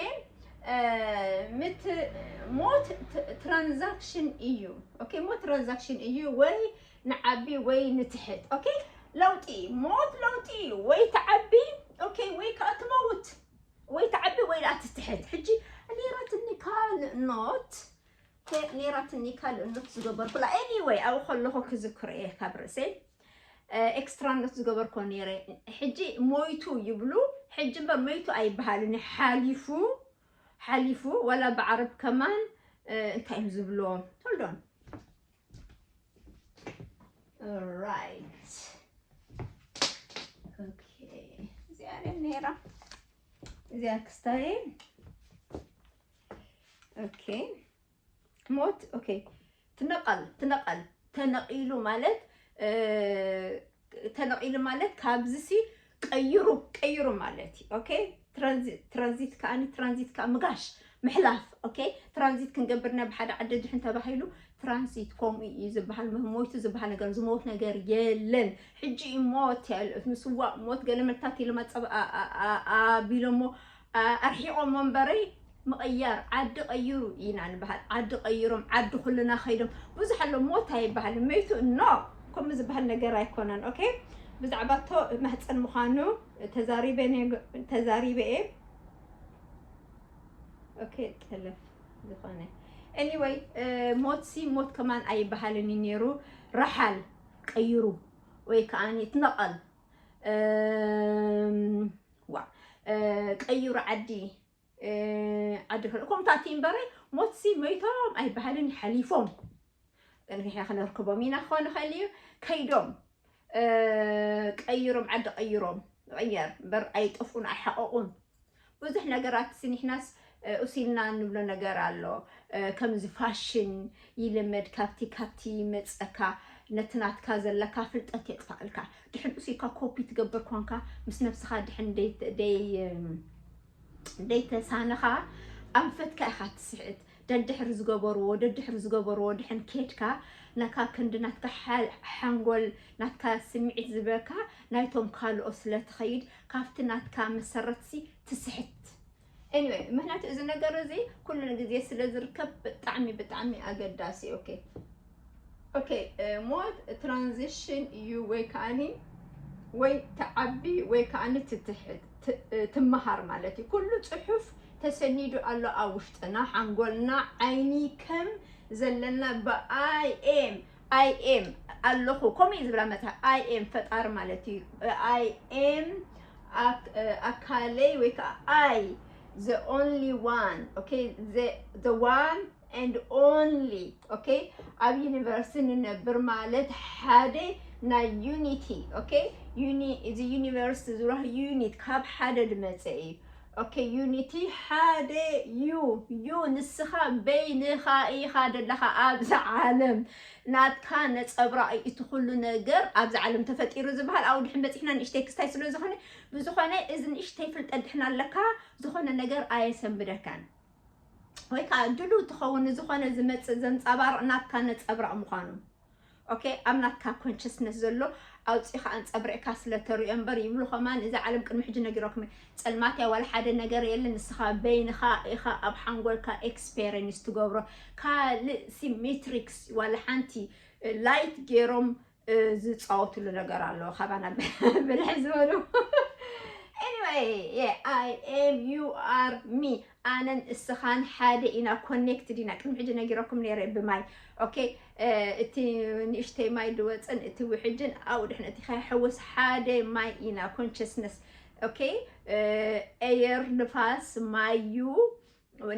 ምት ሞት ትራንዛክሽን እዩ ኦኬ ሞት ትራንዛክሽን እዩ ወይ ንዓቢ ወይ ንትሕት ኦኬ ለውጢ ሞት ለውጢ እዩ ወይ ትዓቢ ኦኬ ወይ ከዓ ትመውት ወይ ትዓቢ ወይ ላ ትትሕት ሕጂ ኔራትኒ ካልእ ኖት ኔራትኒ ካልእ ኖት ዝገበርኩላ anyway ኣብኡ ከለኹ ክዝክሮ እየ ካብ ርእሰይ ኤክስትራ ኖት ዝገበርኮ ነይረ ሕጂ ሞይቱ ይብሉ ሕጂ እምበር መይቱ ኣይበሃልን ሓሊፉ ሓሊፉ ወላ ብዓረብ ከማን እንታይ እዮም ዝብልዎ hold on right okay እዚኣ ነይራ እዚኣ ክስታይ okay ሞት okay ትነቐል ትነቐል ተነቒሉ ማለት ተነቒሉ ማለት ካብዚ ሲ ቀይሩ ቀይሩ ማለት እዩ okay ትራንዚት ከዓኒ ትራንዚት ከዓ ምጋሽ ምሕላፍ okay ትራንዚት ክንገብርና ብሓደ ዓዲ ድሕን ተባሂሉ ትራንዚት ከምኡ እዩ ዝበሃል ሞይቱ ዝበሃል ነገር ዝሞት ነገር የለን ሕጂ እዩ ሞት ምስዋእ ሞት ገለ መልታት ኢሎም ኣቢሎሞ ኣርሒቆሞ እምበረይ ምቕያር ዓዲ ቀይሩ ኢና ንበሃል ዓዲ ቀይሮም ዓዲ ኩልና ከይዶም ብዙሕ ኣሎ ሞት ኣይበሃል መይቱ no ከምኡ ዝበሃል ነገር ኣይኮነን okay ብዛዕባ ቶ ማህፀን ምዃኑ ተዛሪበ እየ okay ጠለፍ ዝኾነ anyway ሞት ሲ ሞት ከማን ኣይበሃልን እዩ ነይሩ ረሓል ቀይሩ ወይ ከዓ ትነቐል ዋ ቀይሩ ዓዲ ዓዲ ክልእኩም ታቲ እምበረ ሞትሲ መይቶም ኣይበሃልን ሓሊፎም ንሕና ክነርክቦም ኢና ክኾን ይኽእል እዩ ከይዶም ቀይሮም ዓዲ ቀይሮም ቀየር እምበር ኣይጠፍኡን ኣይሓቐቑን ብዙሕ ነገራት ንሕናስ ኡሲልና ንብሎ ነገር ኣሎ ከምዚ ፋሽን ይልመድ ካብቲ ካብቲ ይመፀካ ነቲ ናትካ ዘለካ ፍልጠት የጥፋእልካ ድሕን ኡሲልካ ኮፒ ትገብር ኮንካ ምስ ነብስኻ ድሕን ደይ ደይተሳነኻ ኣንፈትካ ኢኻ ትስሕት ደድሕሪ ዝገበርዎ ደድሕሪ ዝገበርዎ ድሕን ኬድካ ናካ ክንዲ ናትካ ሓንጎል ናትካ ስምዒት ዝበካ ናይቶም ካልኦ ስለ ትኸይድ ካብቲ ናትካ መሰረትሲ ትስሕት anyway ምክንያቱ እዚ ነገር እዚ ኩሉ ግዜ ስለ ዝርከብ ብጣዕሚ ብጣዕሚ ኣገዳሲ okay okay ሞት ትራንዚሽን እዩ ወይ ከዓኒ ወይ ትዓቢ ወይ ከዓኒ ትትሕት ትመሃር ማለት እዩ ኩሉ ፅሑፍ ተሰኒዱ ኣሎ ኣብ ውሽጥና ሓንጎልና ዓይኒ ከም ዘለና ብኣይ ኤም ኣይ ኤም ኣለኹ ከምኡ እዩ ዝብላ መፅሓፍ ኣይ ኤም ፈጣሪ ማለት እዩ ኣይ ኤም ኣካለይ ወይ ከዓ ኣይ the only one okay the one and only okay ኣብ ዩኒቨርስ ንነብር ማለት ሓደ ናይ ዩኒቲ okay እዚ ዩኒቨርስ ዝብሃል ዩኒት ካብ ሓደ ዝመፀ እዩ okay ዩኒቲ ሓደ ዩ ዩ ንስኻ በይንኻ ኢኻ ዘለኻ ኣብዚ ዓለም ናትካ ነፀብራቕ እቲ ኩሉ ነገር ኣብዚ ዓለም ተፈጢሩ ዝበሃል ኣብኡ ድሕን በፂሕና ንእሽተይ ክስታይ ስለ ዝኾነ ብዝኾነ እዚ ንእሽተይ ፍልጠት ድሕና ኣለካ ዝኾነ ነገር ኣየሰንብደካን ወይ ከዓ ድሉ ትኸውን ዝኾነ ዝመፅእ ዘንፀባርቕ ናትካ ነፀብራቕ ምዃኑ okay? ኣብ ናትካ consciousness ዘሎ ኣውፂኻ ኣንፀብሪቕካ ስለ ተሪኦ እምበር ይብሉ። ከማን እዛ ዓለም ቅድሚ ሕጂ ነጊሮኩም፣ ፀልማት እያ፣ ዋላ ሓደ ነገር የለን። ንስኻ በይንኻ ኢኻ ኣብ ሓንጎልካ experience ትገብሮ። ካልእ ሲ matrix ዋላ ሓንቲ light ገይሮም ዝፃወትሉ ነገር ኣለዎ ካባና ብልሕ ዝበሉ። Anyway, yeah, I am, you are me. ኣነን እስኻን ሓደ ኢና፣ connected ኢና። ቅድሚ ሕጂ ነጊረኩም ነይረ ብማይ። Okay? እቲ ንእሽተይ ማይ ድወፅን እቲ ውሕጅን ኣብኡ ድሕነ እቲ ከሕውስ ሓደ ማይ ኢና። Consciousness, okay? Air፣ ንፋስ፣ ማይ እዩ።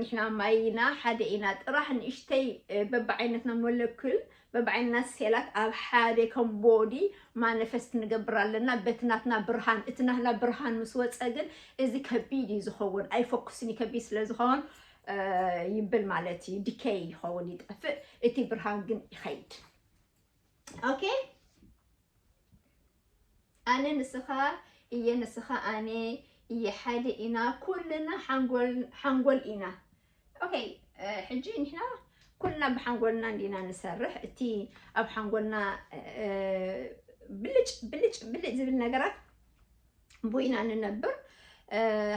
ንሕና ማይ ኢና፣ ሓደ ኢና። ጥራሕ ንእሽተይ በብዓይነትና ሞለኩል፣ በብዓይነትና ሴላት ኣብ ሓደ ከም ቦዲ ማኒፈስት ንገብር ኣለና። በቲ ናትና ብርሃን፣ እቲ ናትና ብርሃን ምስ ወፀ ግን እዚ ከቢድ እዩ ዝኸውን። ኣይፎክስን እዩ፣ ከቢድ ስለ ዝኸውን ይብል ማለት እዩ። ዲኬይ ይኸውን፣ ይጠፍእ። እቲ ብርሃን ግን ይኸይድ። Okay? ኣነ ንስኻ እየ፣ ንስኻ ኣነ እየ፣ ሓደ ኢና። ኩልና ሓንጎል ኢና። Okay? ሕጂ ንሕና ኩልና ብሓንጎልና እንዲና ንሰርሕ። እቲ ኣብ ሓንጎልና ብልጭ ብልጭ ብልጭ ዝብል ነገራት ብኢና ንነብር።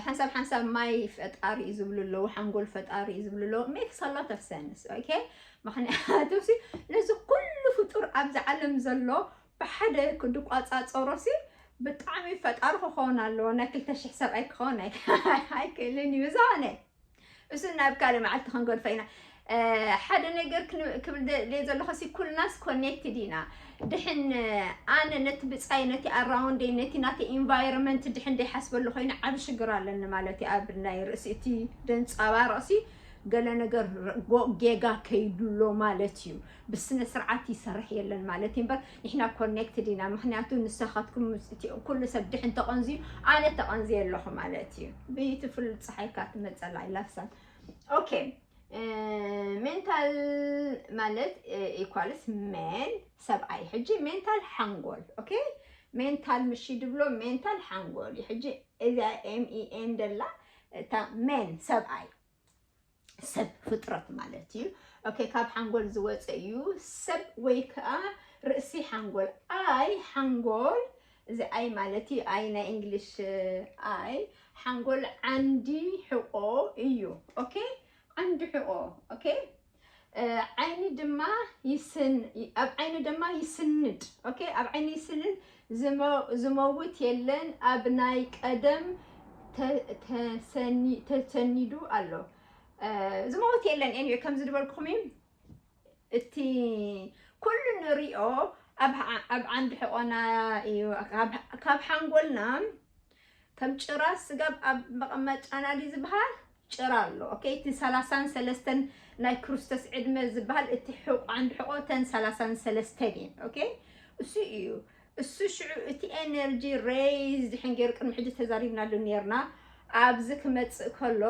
ሓንሳብ ሓንሳብ ማይ ፈጣሪ እዩ ዝብሉ ኣለዉ፣ ሓንጎል ፈጣሪ እዩ ዝብሉ ኣለዉ። Makes a lot of sense, okay? ምኽንያቱ ነዚ ኩሉ ፍጡር ኣብዚ ዓለም ዘሎ ብሓደ ድቋፃፀሮ ሲ ብጣዕሚ ፈጣሪ ክኸውን ኣለዎ። ናይ ክልተ ሽሕ ሰብኣይ ክኸውን ኣይክእልን እዩ። ብዝኾነ እሱ ናብ ካልእ መዓልቲ ክንገድፎ ኢና። ሓደ ነገር ክብል ደልየ ዘለኹ ሲ ኩልናስ connected ኢና። ድሕን ኣነ ነቲ ብፃይ፣ ነቲ ኣራውንደይ፣ ነቲ ናተ environment ድሕን ደይሓስበሉ ኮይኑ ዓብ ሽግር ኣለኒ ማለት እዩ። ኣብ ናይ ርእሲ እቲ ደንፃባርቕ ሲ ገለ ነገር ጌጋ ከይድሎ ማለት እዩ። ብስነ ስርዓት ይሰርሕ የለን ማለት እዩ። እምበር ንሕና connected ኢና። ምኽንያቱ ንሳኻትኩም ኩሉ ሰብ ድሕን ተቐንዝዩ ኣነ ተቐንዝየ ኣለኹ ማለት እዩ። Beautiful፣ ፀሓይካ ትመፀላ ይላፍሳን። Okay? ሜንታል ማለት equals men፣ ሰብኣይ። ሕጂ ሜንታል ሓንጎል። Okay? ሜንታል ምሺ ድብሎ፣ ሜንታል ሓንጎል እዩ። ሕጂ እዛ M E N ደላ እታ men፣ ሰብኣይ፣ ሰብ ፍጥረት ማለት እዩ። Okay? ካብ ሓንጎል ዝወፀ እዩ። ሰብ ወይ ከዓ ርእሲ ሓንጎል። ኣይ ሓንጎል፣ እዚ ኣይ ማለት እዩ። ኣይ ናይ እንግሊሽ ኣይ ሓንጎል ዓንዲ ሕቆ እዩ። Okay? ዓንዲ ሕቆ። Okay? ዓይኒ ድማ ይስን ኣብ ዓይኒ ድማ ይስንድ። Okay? ኣብ ዓይኒ ይስንድ። ዝመውት የለን። ኣብ ናይ ቀደም ተሰኒዱ ኣሎ። ዝመውት የለን። Anyway፣ ከም ዝድበልኩኹም እዩ። እቲ ኩሉ ንሪኦ ኣብ ዓንዲ ሕቆና እዩ። ካብ ሓንጎልና ከም ጭራ ስጋብ ኣብ መቐመጫና ድዩ ዝበሃል? ጭራ ኣሎ። Okay? እቲ ሰላሳን ሰለስተን ናይ ክርስቶስ ዕድመ ዝበሃል እቲ ሕቆ፣ ዓንዲ ሕቆ ተን ሰላሳን ሰለስተን እየን። Okay? እሱ እዩ። እሱ ሽዑ እቲ energy rays ድሕን ገይሩ ቅድሚ ሕጂ ተዛሪብናሉ ነርና። ኣብዚ ክመፅእ ከሎ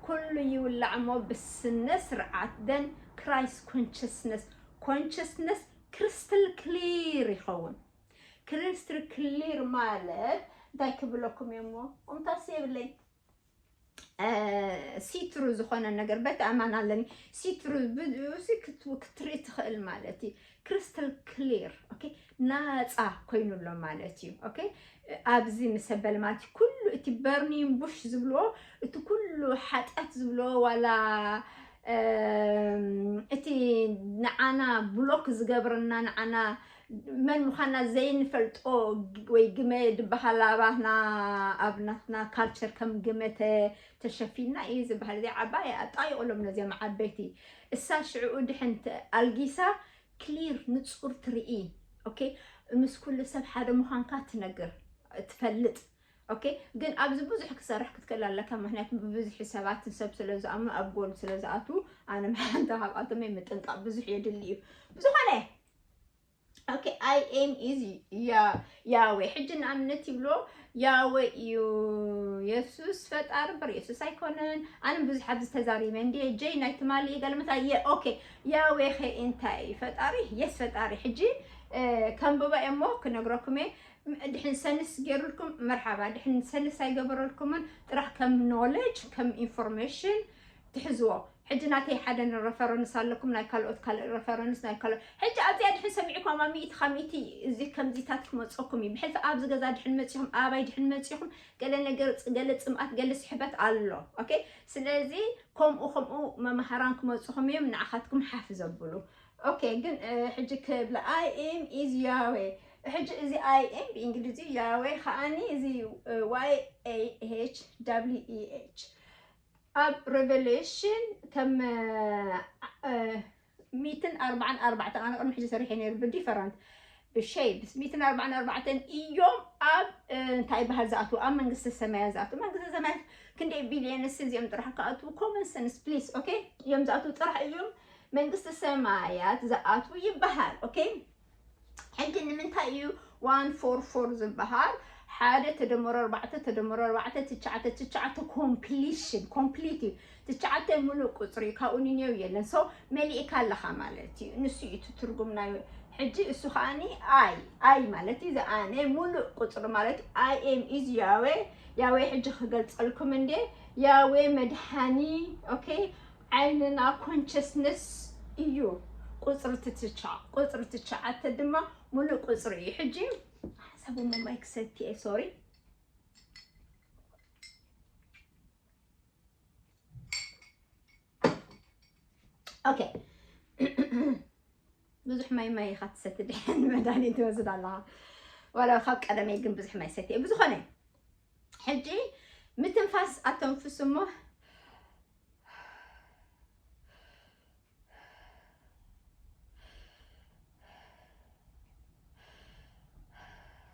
ኩሉ ይውላዕ እሞ ብስነ ስርዓት then Christ consciousness፣ consciousness crystal clear ይኸውን። Crystal clear ማለት እንታይ ክብለኩም እየ እሞ፣ እምታስ የብለይ። ሲትሩ ዝኾነ ነገር በቲ ኣማን ኣለኒ። ሲትሩ ክትርኢ ትኽእል ማለት እዩ። Crystal clear። Okay? ናፃ ኮይኑ ኣሎ ማለት እዩ። Okay? ኣብዚ ምስ ኣበለ ማለት እዩ። ኩሉ እቲ በርኒንግ ቡሽ ዝብልዎ፣ እቲ ኩሉ ሓጢኣት ዝብልዎ፣ ዋላ እቲ ንዓና ብሎክ ዝገብረና፣ ንዓና መን ምዃና ዘይንፈልጦ ወይ ግመ ዝበሃል ኣባትና ኣብ ናትና ካልቸር ከም ግመ ተሸፊንና እዩ ዝበሃል። እዚ ዓባይ ኣጣይቑሎም ነዚኦም ዓበይቲ። እሳ ሽዕኡ ድሕን ኣልጊሳ ክሊር ንጹር ትርኢ። Okay? ምስ ኩሉ ሰብ ሓደ ምዃንካ ትነግር፣ ትፈልጥ። Okay? ግን ኣብዚ ብዙሕ ክሰርሕ ክትክእል ኣለካ። ምኽንያቱ ብብዝሒ ሰባት ሰብ ስለ ዝኣምኑ ኣብ ጎል ስለ ዝኣትዉ ኣነ ሓንቲ ካብኣቶም እየ። ምጥንቃቕ ብዙሕ የድሊ እዩ። ብዝኾነ Okay? I am is Yahweh። ሕጂ ንኣብነት ይብሎ ያዌ እዩ። የሱስ ፈጣሪ እምበር የሱስ ኣይኮነን። ኣነ ብዙሕ ኣብዚ ተዛሪበ እንዲ ጀይ ናይ ትማሊ ገለመታ የ Okay? ያዌ ከ እንታይ እዩ? ፈጣሪ? የስ ፈጣሪ። ሕጂ ከንብባ እሞ ክነግረኩም እየ። ድሕን ሰንስ ገይሩልኩም መርሓባ፣ ድሕን ሰንስ ኣይገበረልኩምን። ጥራሕ ከም ኖሌጅ፣ ከም ኢንፎርሜሽን ትሕዝዎ። ሕጂ ናተይ ሓደ reference ኣለኩም፣ ናይ ካልኦት ካልእ reference፣ ናይ ካልኦት። ሕጂ ኣብዚኣ ድሕን ሰሚዕኩም ኣብ ሚእቲ ካብ ሚእቲ እዚ ከምዚታት ክመፀኩም እዩ። ብሕልፊ ኣብዚ ገዛ ድሕን መፂኹም፣ ኣባይ ድሕን መፂኹም፣ ገለ ነገር፣ ገለ ፅምኣት፣ ገለ ስሕበት ኣሎ። ኦኬ፣ ስለዚ ከምኡ ከምኡ መማህራን ክመፅኹም እዮም፣ ንዓኻትኩም ሓፍ ዘብሉ። ኦኬ፣ ግን ሕጂ ክብለ I am is Yahweh። ሕጂ እዚ I am ብእንግሊዝዩ፣ ያዌ ከዓኒ እዚ Y A H W E H ኣብ Revelation ከም ሚትን ኣርባዓን ኣርባዕተ ኣነ ቅድሚ ሕጂ ሰሪሐ ነይሩ ብዲፈረንት ብሸይፕስ ሚትን ኣርባዓን ኣርባዕተን እዮም ኣብ እንታይ ይበሃል ዝኣትዉ ኣብ መንግስተ ሰማያት ዝኣትዉ መንግስተ ሰማያት ክንደይ ቢልየንስ እዚኦም ጥራሕ ክኣትዉ common sense please okay እዮም ዝኣትዉ ጥራሕ እዮም መንግስተ ሰማያት ዝኣትዉ ይበሃል okay ሕጂ ንምንታይ እዩ ዋን ፎር ፎር ዝበሃል ሓደ ተደመሮ ኣርባዕተ ተደመሮ ኣርባዕተ ትሽዓተ ትሽዓተ completion complete እዩ ትሽዓተ ሙሉእ ቁፅሪ ካብኡ ንኔው የለን so መሊእካ ኣለኻ ማለት እዩ ንሱ እዩ እቲ ትርጉም ናይ ሕጂ እሱ ከዓኒ I I ማለት እዩ ዝኣነ ሙሉእ ቁፅሪ ማለት I am is Yahweh Yahweh ሕጂ ክገልፀልኩም እንዴ Yahweh መድሓኒ okay ዓይንና consciousness እዩ ቁፅሪ ትትቻ ቁፅሪ ትሽዓተ ድማ ሙሉእ ቁፅሪ እዩ ሕጂ ሓሳቡ ማይ ክሰቲ እየ sorry okay ብዙሕ ማይ ማይ ኢኻ ትሰቲ ድሕን መድሃኒት ትወስድ ኣለኻ ዋላ ካብ ቀደመይ ግን ብዙሕ ማይ ሰቲ ብዝኾነ ሕጂ ምትንፋስ ኣተንፍስ እሞ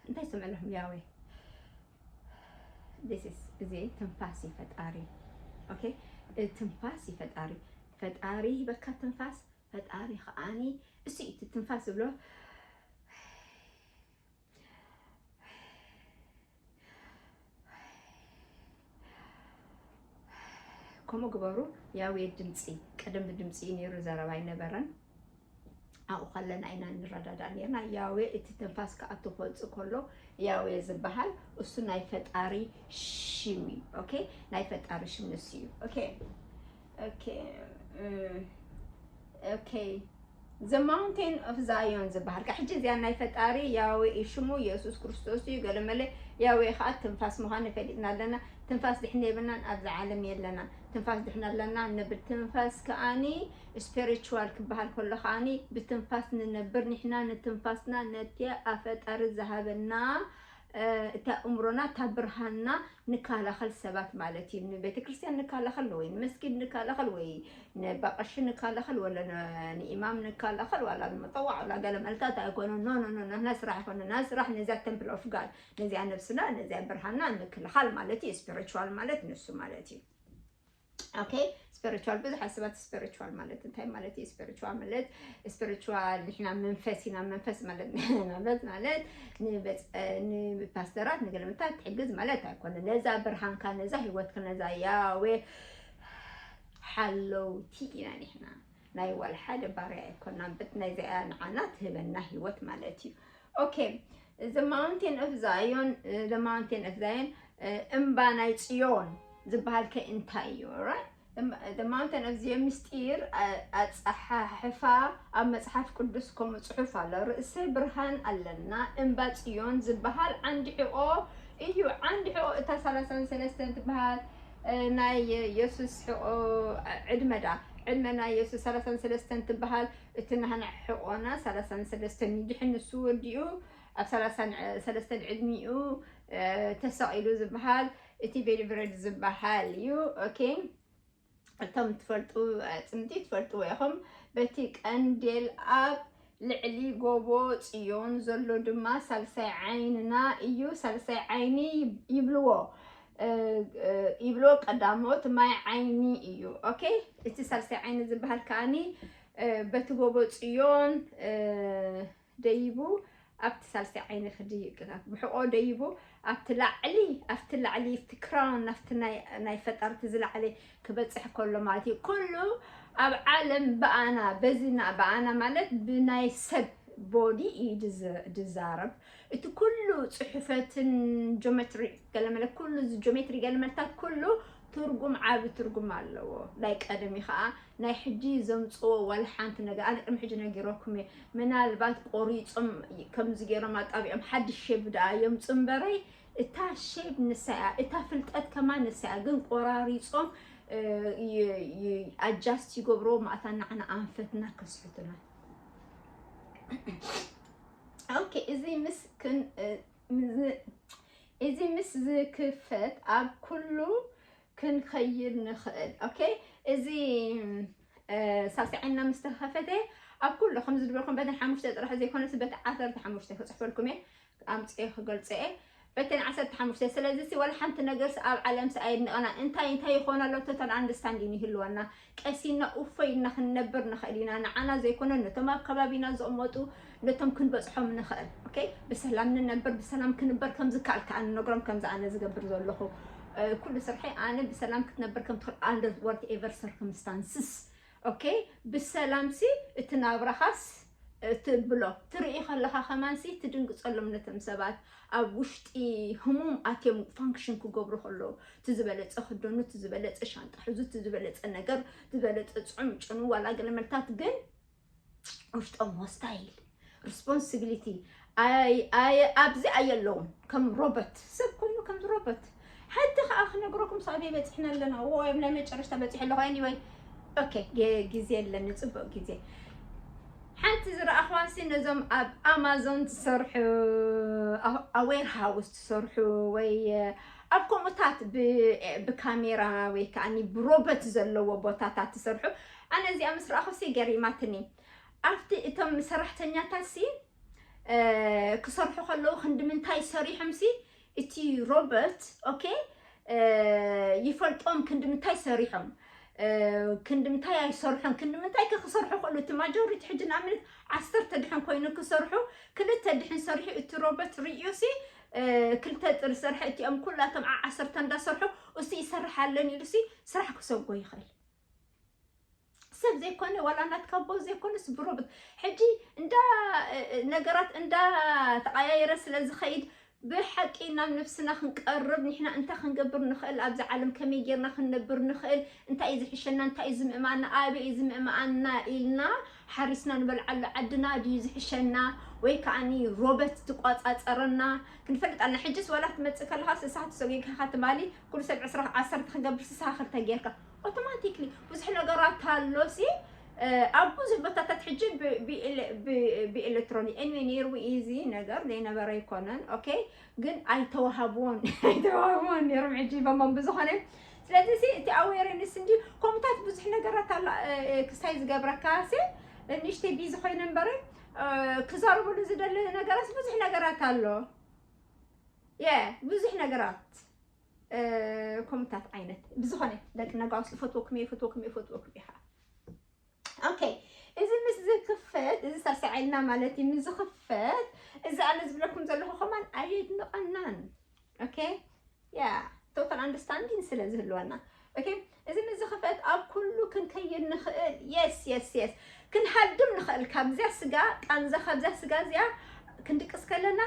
እንታይ ስምዕ ኣለኹም ያወይ this is እዚ ትንፋስ እዩ ፈጣሪ okay ትንፋስ እዩ ፈጣሪ ፈጣሪ ሂበካ ትንፋስ ፈጣሪ ከዓኒ እሱ እዩ ትንፋስ ዝብሎ ከምኡ ግበሩ ያዌ ድምፂ ቀደም ብድምፂ እዩ ነይሩ ዘረባ ኣይነበረን ኣብኡ ከለና ኢና ንረዳዳእ ነርና ያዌ እቲ ትንፋስ ክኣቱ ክወፅእ ከሎ ያዌ ዝበሃል እሱ ናይ ፈጣሪ ሽም እዩ okay ናይ ፈጣሪ ሽም ንሱ እዩ okay okay okay The Mountain of Zion ዝበሃል ካ ሕጂ እዚኣ ናይ ፈጣሪ ያዌ እዩ ሽሙ የሱስ ክርስቶስ እዩ ገለመለ ያዌ ከዓ ትንፋስ ምዃኑ ፈሊጥና ኣለና ትንፋስ ድሕን የብልናን ኣብዚ ዓለም የለናን ትንፋስ ድሕን ኣለና ንብል ትንፋስ ከዓኒ spiritual ክበሃል ከሎ ከዓኒ ብትንፋስ ንነብር ንሕና ንትንፋስና ነቲ ኣፈጣሪ ዝሃበና እቲ ኣእምሮና እታ ብርሃንና ንከላኸል ሰባት ማለት እዩ ንቤተ ክርስቲያን ንከላኸል ወይ ንመስጊድ ንከላኸል ወይ ንበቐሺ ንከላኸል ወላ ንኢማም ንከላኸል ዋላ ንመጠዋዕ ዋላ ገለ መልታት ኣይኮነ no no no ንሕና ስራሕ ይኮነ ና ስራሕ ነዚያ temple of God ነዚያ ነብስና ነዚያ ብርሃንና ምክልኻል ማለት እዩ spiritual ማለት ንሱ ማለት እዩ okay spiritual ብዙሓት ሰባት spiritual ማለት እንታይ ማለት እዩ spiritual ማለት spiritual ንሕና መንፈስ ኢና መንፈስ ማለት መንፈስ ማለት ንፓስተራት ንገለመታት ትሕግዝ ማለት ኣይኮነ ነዛ ብርሃንካ ነዛ ህይወትካ ነዛ ያዌ ሓለውቲ ኢና ንሕና ናይ ዋላ ሓደ ባርያ ኣይኮናን በት ናይዚኣ ንዓና ትህበና ህይወት ማለት እዩ okay The Mountain of Zion The Mountain of Zion እምባ ናይ ፅዮን ዝበሃል ከ እንታይ እዩ right The Mountain of Zion ምስጢር ኣፀሓሕፋ ኣብ መፅሓፍ ቅዱስ ከምኡ ፅሑፍ ኣሎ ርእሰ ብርሃን ኣለና እምባ ፅዮን ዝበሃል ዓንዲ ሕቆ እዩ ዓንዲ ሕቆ እታ ሰላሳን ሰለስተን ትበሃል ናይ የሱስ ሕቆ ዕድመ ዳ ዕድመ ናይ የሱስ ሰላሳን ሰለስተን ትበሃል እቲ ናህና ሕቆና ሰላሳን ሰለስተን እዩ ድሕን ንሱ ወዲኡ ኣብ ሰላሳን ሰለስተን ዕድሚኡ ተሰቒሉ ዝበሃል እቲ ቬሊብረድ ዝበሃል እዩ okay እቶም ትፈልጡ ኣዕፅምቲ ትፈልጥዎ ኢኹም በቲ ቀንዴል ኣብ ልዕሊ ጎቦ ፅዮን ዘሎ ድማ ሳልሳይ ዓይንና እዩ ሳልሳይ ዓይኒ ይብልዎ ይብልዎ ቀዳሞት ማይ ዓይኒ እዩ okay እቲ ሳልሳይ ዓይኒ ዝበሃል ከዓኒ በቲ ጎቦ ፅዮን ደይቡ ኣብቲ ሳልሳይ ዓይኒ ክዲ ብሕቆ ደይቡ ኣብቲ ላዕሊ ኣብቲ ላዕሊ ኣብቲ ክራውን ኣብቲ ናይ ፈጣርቲ ዝላዕሊ ክበፅሕ ከሎ ማለት እዩ ኩሉ ኣብ ዓለም ብኣና በዚና ብኣና ማለት ብናይ ሰብ body እዩ ድዛረብ። እቲ ኩሉ ፅሑፈትን ጆሜትሪ ገለመለ ኩሉ እዚ ጆሜትሪ ገለመልታት ኩሉ ትርጉም ዓቢ ትርጉም ኣለዎ። ናይ ቀደም እዩ ከዓ ናይ ሕጂ ዘምፅዎ ዋላ ሓንቲ ነገር ኣነ ቅድሚ ሕጂ ነጊረኩም እየ። ምናልባት ቆሪፆም ከምዚ ገይሮም ኣጣቢዖም ሓድሽ ሼብ ደኣ የምፁ እምበረይ እታ ሼብ ንሳ እያ፣ እታ ፍልጠት ከማን ንሳ እያ። ግን ቆራሪፆም ኣጃስት ይገብርዎ ማእታ ንዓና ኣንፈትና ከስሕቱና። ኦኬ፣ እዚ ምስ ክን እዚ ምስ ዝክፈት ኣብ ኩሉ ክንከይድ ንኽእል። ኦኬ፣ እዚ ሳስዐና ምስ ተኸፈተ ኣብ ኩሉ ከም ዝድበርኩም በተን ሓሙሽተ ጥራሕ ዘይኮነስ በቲ ዓሰርተ ሓሙሽተ ክፅሕፈልኩም እየ ኣምፅኤ ክገልፀ እየ። በተን ዓሰርተ ሓሙሽተ ስለዚ ሲ ዋላ ሓንቲ ነገር ሲ ኣብ ዓለም ሲ ኣየድንቐና እንታይ እንታይ ይኾና ኣሎ ቶታል ኣንደርስታንዲን ይህልወና። ቀሲና ኡፎ ኢልና ክንነብር ንኽእል ኢና። ንዓና ዘይኮነ ነቶም ኣብ ከባቢና ዝቕመጡ ነቶም ክንበፅሖም ንኽእል። ኦኬ፣ ብሰላም ንነብር ብሰላም ክንበር ከም ዝከኣል ከዓ ንነግሮም ከምዚ ኣነ ዝገብር ዘለኹ ኩሉ ስርሐይ ኣነ ብሰላም ክትነብር ከም ትኽእል under whatever circumstances። ኦኬ፣ ብሰላም ሲ እቲ ናብራኻስ ትብሎ ትርኢ ከለኻ ከማን ሲ ትድንግፀሎም ነቶም ሰባት ኣብ ውሽጢ ህሙም ኣትዮም ፋንክሽን ክገብሩ ከለዉ እቲ ዝበለፀ ክደኑ እቲ ዝበለፀ ሻንጣ ሕዙ እቲ ዝበለፀ ነገር ዝበለፀ ፅዑም ጭኑ ዋላ ገለመልታት ግን ውሽጦም ሆስታይል ሪስፖንሲቢሊቲ ኣብዚ ኣየለውን ከም ሮበት ሰብ ኮይኑ ከምዚ ሮበት ሓንቲ ከዓ ክነግረኩም ሳብ በፂሕና ኣለና ዎም ናይ መጨረሽታ በፂሕ ኣለኹ anyway ኦኬ ግዜ ኣለኒ ፅቡቅ ግዜ ሓንቲ ዝረኣኽዋ ሲ ነዞም ኣብ ኣማዞን ትሰርሑ ኣብ ዌርሃውስ ትሰርሑ ወይ ኣብ ከምኡታት ብካሜራ ወይ ከዓ ብሮበት ዘለዎ ቦታታት ትሰርሑ ኣነ እዚኣ ምስ ረኣኹ ሲ ገሪማትኒ ኣብቲ እቶም ሰራሕተኛታት ሲ ክሰርሑ ከለዉ ክንዲ ምንታይ ሰሪሖም ሲ እቲ ሮበት ኦኬ ይፈልጦም ክንዲ ምንታይ ሰሪሖም ክንዲ ምንታይ ኣይሰርሖም ክንዲ ምንታይ ከ ክሰርሑ ክእሉ እቲ ማጆሪቲ ሕጂ ንኣብነት ዓሰርተ ድሕን ኮይኑ ክሰርሑ ክልተ ድሕን ሰሪሑ እቲ ሮበት ርእዮ ሲ ክልተ ጥሪ ሰርሐ እቲኦም ኩላቶም ዓ ዓሰርተ እንዳሰርሑ እሱ ይሰርሕ ኣለኒ ኢሉ ሲ ስራሕ ክሰጎ ይኽእል ሰብ ዘይኮነ ዋላ ናትካ ቦስ ዘይኮነስ ብሮበት ሕጂ እንዳ ነገራት እንዳ ተቀያየረ ስለ ዝኸይድ ብሓቂ ናብ ነብስና ክንቀርብ ንሕና እንታይ ክንገብር ንኽእል ኣብዛ ዓለም ከመይ ጌርና ክንነብር ንኽእል እንታይ እዩ ዝሕሸና እንታይ እዩ ዝምእማና ኣበይ እዩ ዝምእማና ኢልና ሓሪስና ንበልዓሉ ዓድና ድዩ ዝሕሸና ወይ ከዓኒ ሮበት ትቋጻጸረና ክንፈልጥ ኣለና ሕጅስ ዋላ ትመጽእ ከለኻስ እሳኻ ተሰጒግካ ትማሊ ኩሉ ሰብ ዕስራ ዓሰርተ ክገብር ስሳኻ ክልተ ጌርካ automatically ብዙሕ ነገራት ኣሎ ሲ ኣብ ብዙሕ ቦታታት ሕጂ ብኤሌክትሮኒክ anyway ነይሩ እዚ ነገር ዘይነበረ ኣይኮነን okay ግን ኣይተዋሃብዎን ኣይተዋሃብዎን ነይሮም ሕጂ በሞም ብዝኾነ ስለዚ ሲ እቲ awareness እንዲ ከምኡታት ብዙሕ ነገራት ኣሎ ክስታይ ዝገብረካ ሲ ንእሽተይ ቢዚ ኮይነ እምበረ ክዛረበሉ ዝደሊ ነገራት ብዙሕ ነገራት ኣሎ የ ብዙሕ ነገራት ከምኡታት ዓይነት ብዝኾነ ደቂ ነጋውስ እፈትወኩም እየ እፈትወኩም እየ እፈትወኩም እየ ከዓ okay እዚ ምስ ዝክፈት እዚ ሳስዐልና ማለት እዩ ምስ ዝክፈት እዚ ኣነ ዝብለኩም ዘለኹ ከማን ኣየድንቐናን okay yeah total understanding ስለ ዝህልወና okay እዚ ምስ ዝክፈት ኣብ ኩሉ ክንከይድ ንኽእል yes yes yes ክንሃድም ንኽእል ካብዚያ ስጋ ቃንዛ ካብዚያ ስጋ እዚኣ ክንድቅስ ከለና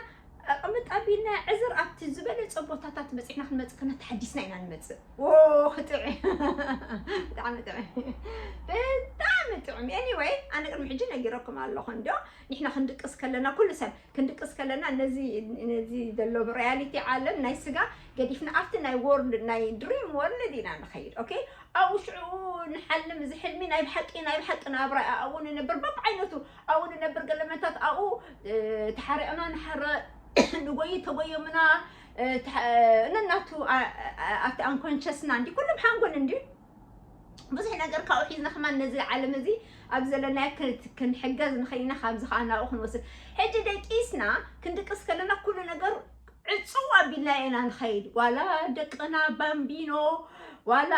ኣቕምጥ ኣቢልና ዕዝር ኣብቲ ዝበለፀ ቦታታት በፂሕና ክንመፅእ ከና ተሓዲስና ኢና ንመፅእ ክጥዕ ብጣዕሚ ጥዑም ብጣዕሚ ጥዑም anyway ኣነ ቅድሚ ሕጂ ነጊረኩም ኣለኹ እንዶ ንሕና ክንድቅስ ከለና ኩሉ ሰብ ክንድቅስ ከለና ነዚ ነዚ ዘሎ reality ዓለም ናይ ስጋ ገዲፍና ኣብቲ ናይ world ናይ dream world ኢና ንኸይድ okay ኣብኡ ሽዑ ንሓልም እዚ ሕልሚ ናይ ብሓቂ ናይ ብሓቂ ናብራ ኣብኡ ንነብር በብዓይነቱ ኣብኡ ንነብር ገለመታት ኣብኡ ተሓሪቕና ንሓረ ንጎይ ተጎዮምና ነናቱ ኣብቲ unconscious ና እንዲ ኩሉ ብሓንጎል እንዲ ብዙሕ ነገር ካብኡ ሒዝና ከማን ነዚ ዓለም እዚ ኣብ ዘለናዮ ክንሕገዝ ንኽእል ኢና ካብዚ ከዓ ናብኡ ክንወስድ ሕጂ ደቂስና ክንድቅስ ከለና ኩሉ ነገር ዕፅው ኣቢልና ኢና ንኸይድ ዋላ ደቅና ባምቢኖ ዋላ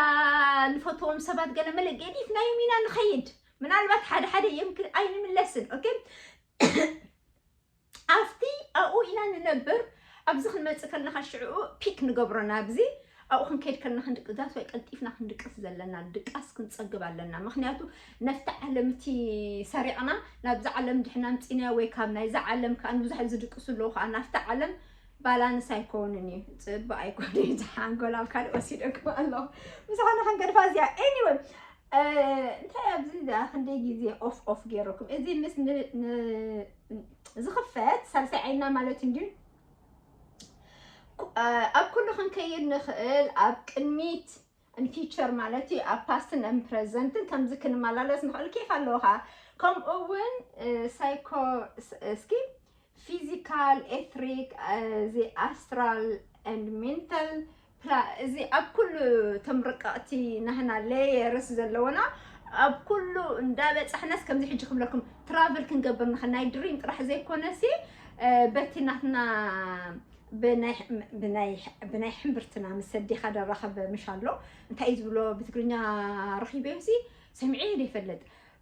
ንፈትዎም ሰባት ገለ መለ ገዲፍናዮም ኢና ንኸይድ ምናልባት ሓደ ሓደ የምክን ኣይንምለስን okay ኣብቲ ኣብኡ ኢና ንነብር ኣብዚ ክንመፅእ ከለና ሽዕኡ ፒክ ንገብሮ ናብዚ ኣብኡ ክንከይድ ከለና ክንድቅስ ወይ ቀልጢፍና ክንድቅስ ዘለና ድቃስ ክንጸግብ ኣለና። ምክንያቱ ነፍቲ ዓለም እቲ ሰሪቕና ናብዛ ዓለም ድሕና ምጺና ወይ ካብ ናይዛ ዓለም ከዓ ብዙሕ ዝድቅሱ ኣለዉ ከዓ ናፍቲ ዓለም ባላንስ ኣይኮንን እዩ፣ ጽቡቅ ኣይኮነ እዩ። ሓንጎል ኣብ ካልእ ወሲደኩም ኣለኹ። ብዝኾነ ክንገድፋ እዚኣ። Anyway፣ እንታይ ኣብዚ እዚኣ ክንደይ ግዜ ኦፍ ኦፍ ገይረኩም? እዚ ምስ ዝኽፈት ሳልሳይ ዓይና ማለት እንድዩ። ኣብ ኩሉ ክንከይድ ንኽእል፣ ኣብ ቅድሚት፣ ን ፊቸር ማለት እዩ፣ ኣብ ፓስትን ን ፕረዘንትን ከምዚ ክንመላለስ ንኽእል። ኬፍ ኣለዎ ከዓ። ከምኡ እውን ሳይኮ እስኪ ፊዚካል፣ ኤትሪክ፣ እዚ ኣስትራል ን ሜንታል፣ እዚ ኣብ ኩሉ እቶም ርቀቕቲ ናህና ሌየርስ ዘለዎና ኣብ ኩሉ እንዳበፃሕናስ ከምዚ ሕጂ ክብለኩም ትራቨል ክንገብር ንኽእል ናይ ድሪም ጥራሕ ዘይኮነሲ በቲ ናትና ብናይ ብናይ ብናይ ሕምብርትና ምስ ሰዲኻ ደራኸበ ምሽ ኣሎ እንታይ እዩ ዝብሎ ብትግርኛ ረኺበዮ ሲ ሰሚዐ ዘይፈልጥ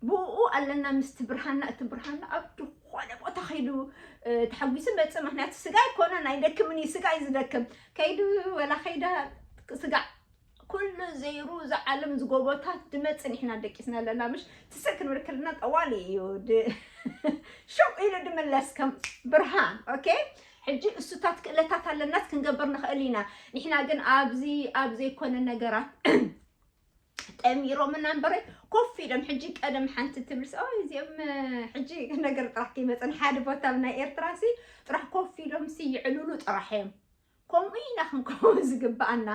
ብኡ ኣለና ምስቲ ብርሃንና እቲ ብርሃንና ኣብ ዝኾነ ቦታ ከይዱ ተሓጒሱ መፅእ ምክንያቱ ስጋ ኣይኮነን ኣይደክምን እዩ ስጋ እዩ ዝደክም ከይዱ ወላ ከይዳ ስጋ ኩሉ ዘይሩ እዛ ዓለም ዝጎቦታት ድመፅን ኢሕና ደቂስና ኣለና ምሽ ትስእ ክንብል ከለና ጠዋሊ እዩ ሽው ኢሉ ድምለስ ከም ብርሃን ኦኬ ሕጂ እሱታት ክእለታት ኣለናት ክንገብር ንኽእል ኢና ንሕና ግን ኣብዚ ኣብ ዘይኮነ ነገራት ጠሚሮምና እምበረ ኮፍ ኢሎም ሕጂ ቀደም ሓንቲ ትብልስ ኦ እዚኦም ሕጂ ነገር ጥራሕ ከይመፀን ሓደ ቦታ ናይ ኤርትራ ሲ ጥራሕ ኮፍ ኢሎም ሲ ይዕልሉ ጥራሕ እዮም ከምኡ ኢና ክንከውን ዝግብኣና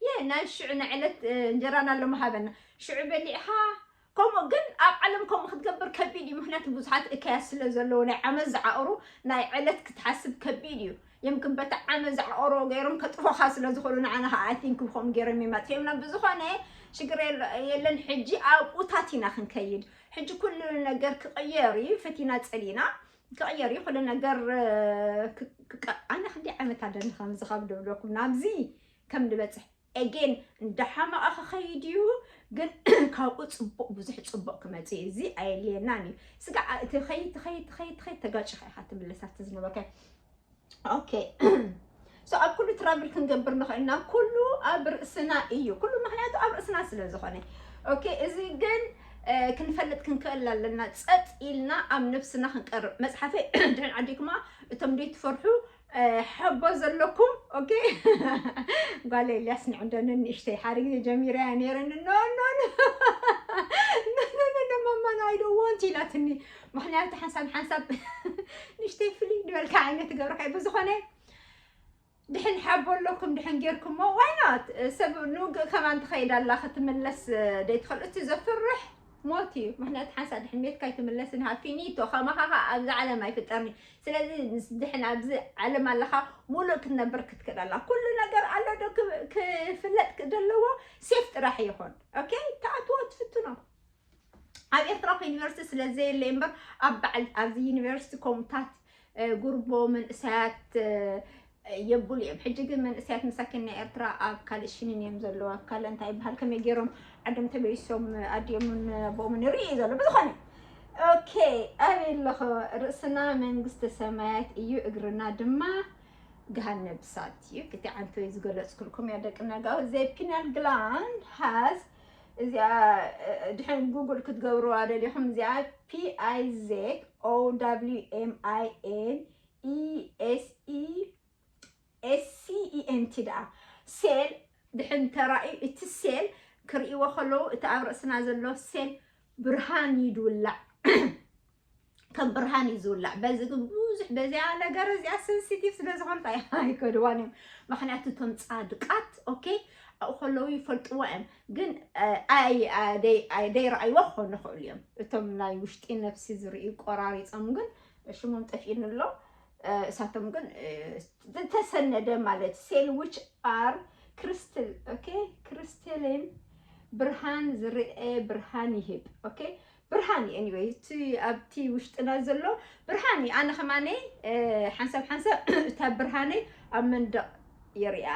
የ ናይ ሽዑ ናይ ዕለት እንጀራና ኣለሞ ሃበና ሽዑ በሊዕኻ ከምኡ ግን ኣብ ዓለም ከምኡ ክትገብር ከቢድ እዩ ምክንያቱ ብዙሓት እከያት ስለ ዘለዎ ናይ ዓመት ዝዓቕሩ ናይ ዕለት ክትሓስብ ከቢድ እዩ የምክን በቲ ዓመት ዝዓቕሮ ገይሮም ከጥፎኻ ስለ ዝኽእሉ ንዓና ከዓ ኣይቲንክ ከምኡ ገይሮም ይመፅኡና ብዝኾነ ሽግር የለን ሕጂ ኣብኡታት ኢና ክንከይድ ሕጂ ኩሉ ነገር ክቕየር እዩ ፈቲና ፀሊና ክቕየር እዩ ኩሉ ነገር ኣነ ክንደይ ዓመት ኣለኒ ከምዚ ካብ ደብለኩም ናብዚ ከም ንበፅሕ ኤጌን እንዳሓመቐ ክኸይድ እዩ ግን ካብኡ ፅቡቕ ብዙሕ ፅቡቕ ክመፅእ እዩ እዚ ኣየድልየናን እዩ ስጋዕ እቲ ኸይድ ኸይድ ኸይድ ኸይድ ተጋጭኻ ኢኻ ትምለሳት ዝነበርካ ኦኬ so ኣብ ኩሉ ትራቭል ክንገብር ንኽእል ኢና ኩሉ ኣብ ርእስና እዩ ኩሉ ምክንያቱ ኣብ ርእስና ስለ ዝኾነ ኦኬ እዚ ግን ክንፈልጥ ክንክእል ኣለና ጸጥ ኢልና ኣብ ነብስና ክንቀርብ መፅሓፈይ ድሕን ዓዲኩማ እቶም ደይ ትፈርሑ ሓቦ ዘለኩም ኦኬ ጓል ኤልያስ ንዕንደኒ ንእሽተይ ሓደ ግዜ ጀሚረያ ነይረኒ no no no no no no ማማ no I don't want ኢላትኒ ምክንያቱ ሓንሳብ ሓንሳብ ንእሽተይ ፍልይ ዝበልካ ዓይነት ገብርካ ብዝኾነ ድሕን ሓቦ ኣለኩም ድሕን ጌርኩሞ why not ሰብ ንውግእ ከማን ትኸይድ ኣላ ክትምለስ ደይትኽእል እቲ ዘፍርሕ ሞት እዩ ምክንያቱ ሓንሳ ድሕን ሜትካ ኣይትምለስን ሃ ፊኒቶ ከማኻ ከዓ ኣብዚ ዓለም ኣይፍጠርኒ ስለዚ ምስ ድሕን ኣብዚ ዓለም ኣለኻ ሙሉእ ክትነብር ክትክእል ኣላ ኩሉ ነገር ኣሎ ዶ ክፍለጥ ዘለዎ ሴፍ ጥራሕ ይኾን okay ተኣትዎ ትፍትኖ ኣብ ኤርትራ ኮ ዩኒቨርሲቲ ስለ ዘየለ እምበር ኣብ በዓል ኣብዚ ዩኒቨርሲቲ ከምኡታት ጉርቦ መንእሰያት የብሉ እዮም ሕጂ ግን መንእሰያት መሳኪን ናይ ኤርትራ ኣብ ካልእ ሽንን እዮም ዘለዉ ኣብ ካልእ እንታይ ይበሃል ከመይ ገይሮም ዓዶም ተበይሶም ኣዲኦምን ኣቦኦምን ይርኢ እዩ ዘሎ ብዝኾነ ኦኬ ኣበይ ኣለኹ ርእስና መንግስተ ሰማያት እዩ እግርና ድማ ገሃነብ እሳት እዩ ክቲ ዓንቶ እዩ ዝገለፅኩልኩም እያ ደቂ ነጋው the pineal gland has እዚኣ ድሕን ጉግል ክትገብርዋ ደሊኹም እዚኣ P I Z O W M I N E S E S C E N T ደኣ ሴል ድሕን ተራእዩ እቲ ሴል ክርእይዎ ከለዉ እቲ ኣብ ርእስና ዘሎ ሴል ብርሃን እዩ ድውላዕ ከም ብርሃን እዩ ዝውላዕ በዚ ግን ብዙሕ በዚኣ ነገር እዚኣ sensitive ስለ ዝኾነት ኣይከድዋን እዮም ምክንያቱ እቶም ፃድቃት okay ኣብኡ ከለዉ ይፈልጥዎ እዮም ግን ደይረኣይዎ ክኾኑ ይኽእሉ እዮም እቶም ናይ ውሽጢ ነብሲ ዝርእዩ ቆራሪፆም ግን ሽሞም ጠፊእኒ ኣሎ እሳቶም ግን ዝተሰነደ ማለት cell which are crystal okay crystalline ብርሃን ዝርአ ብርሃን ይህብ okay ብርሃን እዩ anyway እቲ ኣብቲ ውሽጥና ዘሎ ብርሃን እዩ ኣነ ከማነይ ሓንሳብ ሓንሳብ እታ ብርሃነይ ኣብ መንደቕ የሪኣ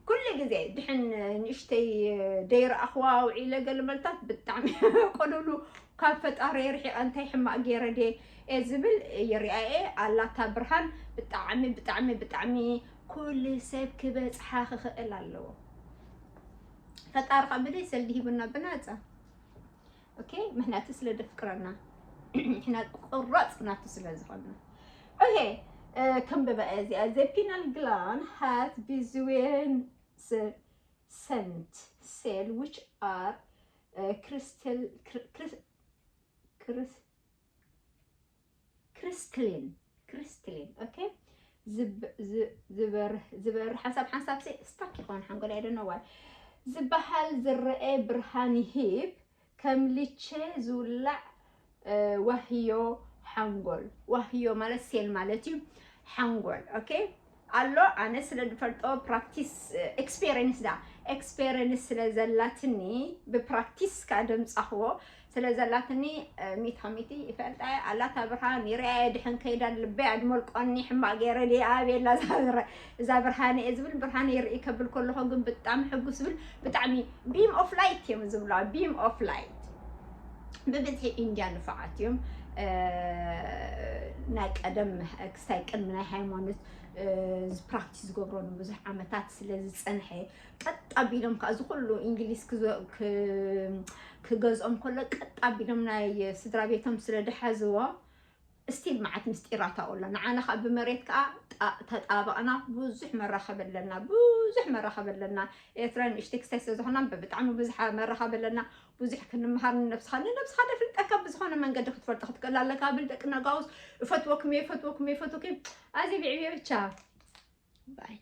ኩሉ ግዜ ድሕን ንእሽተይ ደይረኣኽዋ ውዒለ ገለ መልታት ብጣዕሚ ቆለሉ ካብ ፈጣሪ ርሒቐ እንታይ ሕማቕ ገይረ ድየ እየ ዝብል ይሪኣ እየ ኣላታ ብርሃን ብጣዕሚ ብጣዕሚ ብጣዕሚ ኩሉ ሰብ ክበፅሓ ክኽእል ኣለዎ ፈጣሪ ካብ ብደይ ሰልዲ ሂቡና ብናፃ። ኦኬ፣ ምክንያቱ ስለ ደፍቅረና፣ ሕና ቁራፅ ናቱ ስለ ዝኾንና። ኦኬ፣ ክንብባ እዚኣ። The pineal gland has billions sent cell which are crystal crystalline crystalline. ኦኬ፣ ዝበርህ ሓንሳብ ሓንሳብ ሲ ስታክ ይኾን ሓንጎል፣ I don't know why። ዝበሃል ዝረአ ብርሃን ይህብ ከም ልቸ ዝውላዕ ዋህዮ ሓንጎል። ዋህዮ ማለት ሴል ማለት እዩ። ሓንጎል። ኦኬ፣ ኣሎ። ኣነ ስለ ዝፈልጦ ፕራክቲስ፣ ኤክስፔሪንስ ዳ ኤክስፔሪንስ ስለ ዘላትኒ፣ ብፕራክቲስ ከዓ ደምፃኽዎ ስለ ዘላትኒ፣ ሚት ሚቲ ይፈልጣ ኣላታ ብርሃን ይርኣየ ድሕን ከይዳ ልበይ ኣድመልቆኒ ሕማቅ ገይረ ድየ ኣቤላ እዛ ብርሃን እየ ዝብል። ብርሃን ይርኢ ከብል ከለኹ ግን ብጣዕሚ ሕጉስ ብል። ብጣዕሚ ቢም ኦፍ ላይት እዮም ዝብላ፣ ቢም ኦፍ ላይት። ብብዝሒ ኢንድያ ንፉዓት እዮም። ናይ ቀደም ክስታይ ቅድሚ ናይ ሃይማኖት ፕራክቲስ ዝገብሮ ንብዙሕ ዓመታት ስለ ዝፀንሐ፣ ቀጥ ኣቢሎም ከዓ እዚ ኩሉ እንግሊዝ ክገዝኦም ከሎ ቀጥ ኣቢሎም ናይ ስድራ ቤቶም ስለ ድሓዝዎ፣ ስቲል መዓት ምስጢራት ኣብኡ ኣሎ። ንዓና ከዓ ብመሬት ከዓ ተጣበቕና፣ ብዙሕ መራኸቢ ኣለና፣ ብዙሕ መራኸቢ ኣለና። ኤርትራ ንእሽተይ ክስታይ ስለ ዝኾና ብጣዕሚ ብዙሕ መራኸቢ ኣለና። ብዙሕ ክንምሃር፣ ንነብስኻ ንነብስኻ ደፍልጠካ ብዝኾነ መንገዲ ክትፈልጦ ክትክእል ኣለካ። ብል ደቂ ነጋውስ እፈትወኩም እየ፣ እፈትወኩም እየ፣ እፈትወኩም እየ። ኣዚ ብዕብየ ብቻ ባይ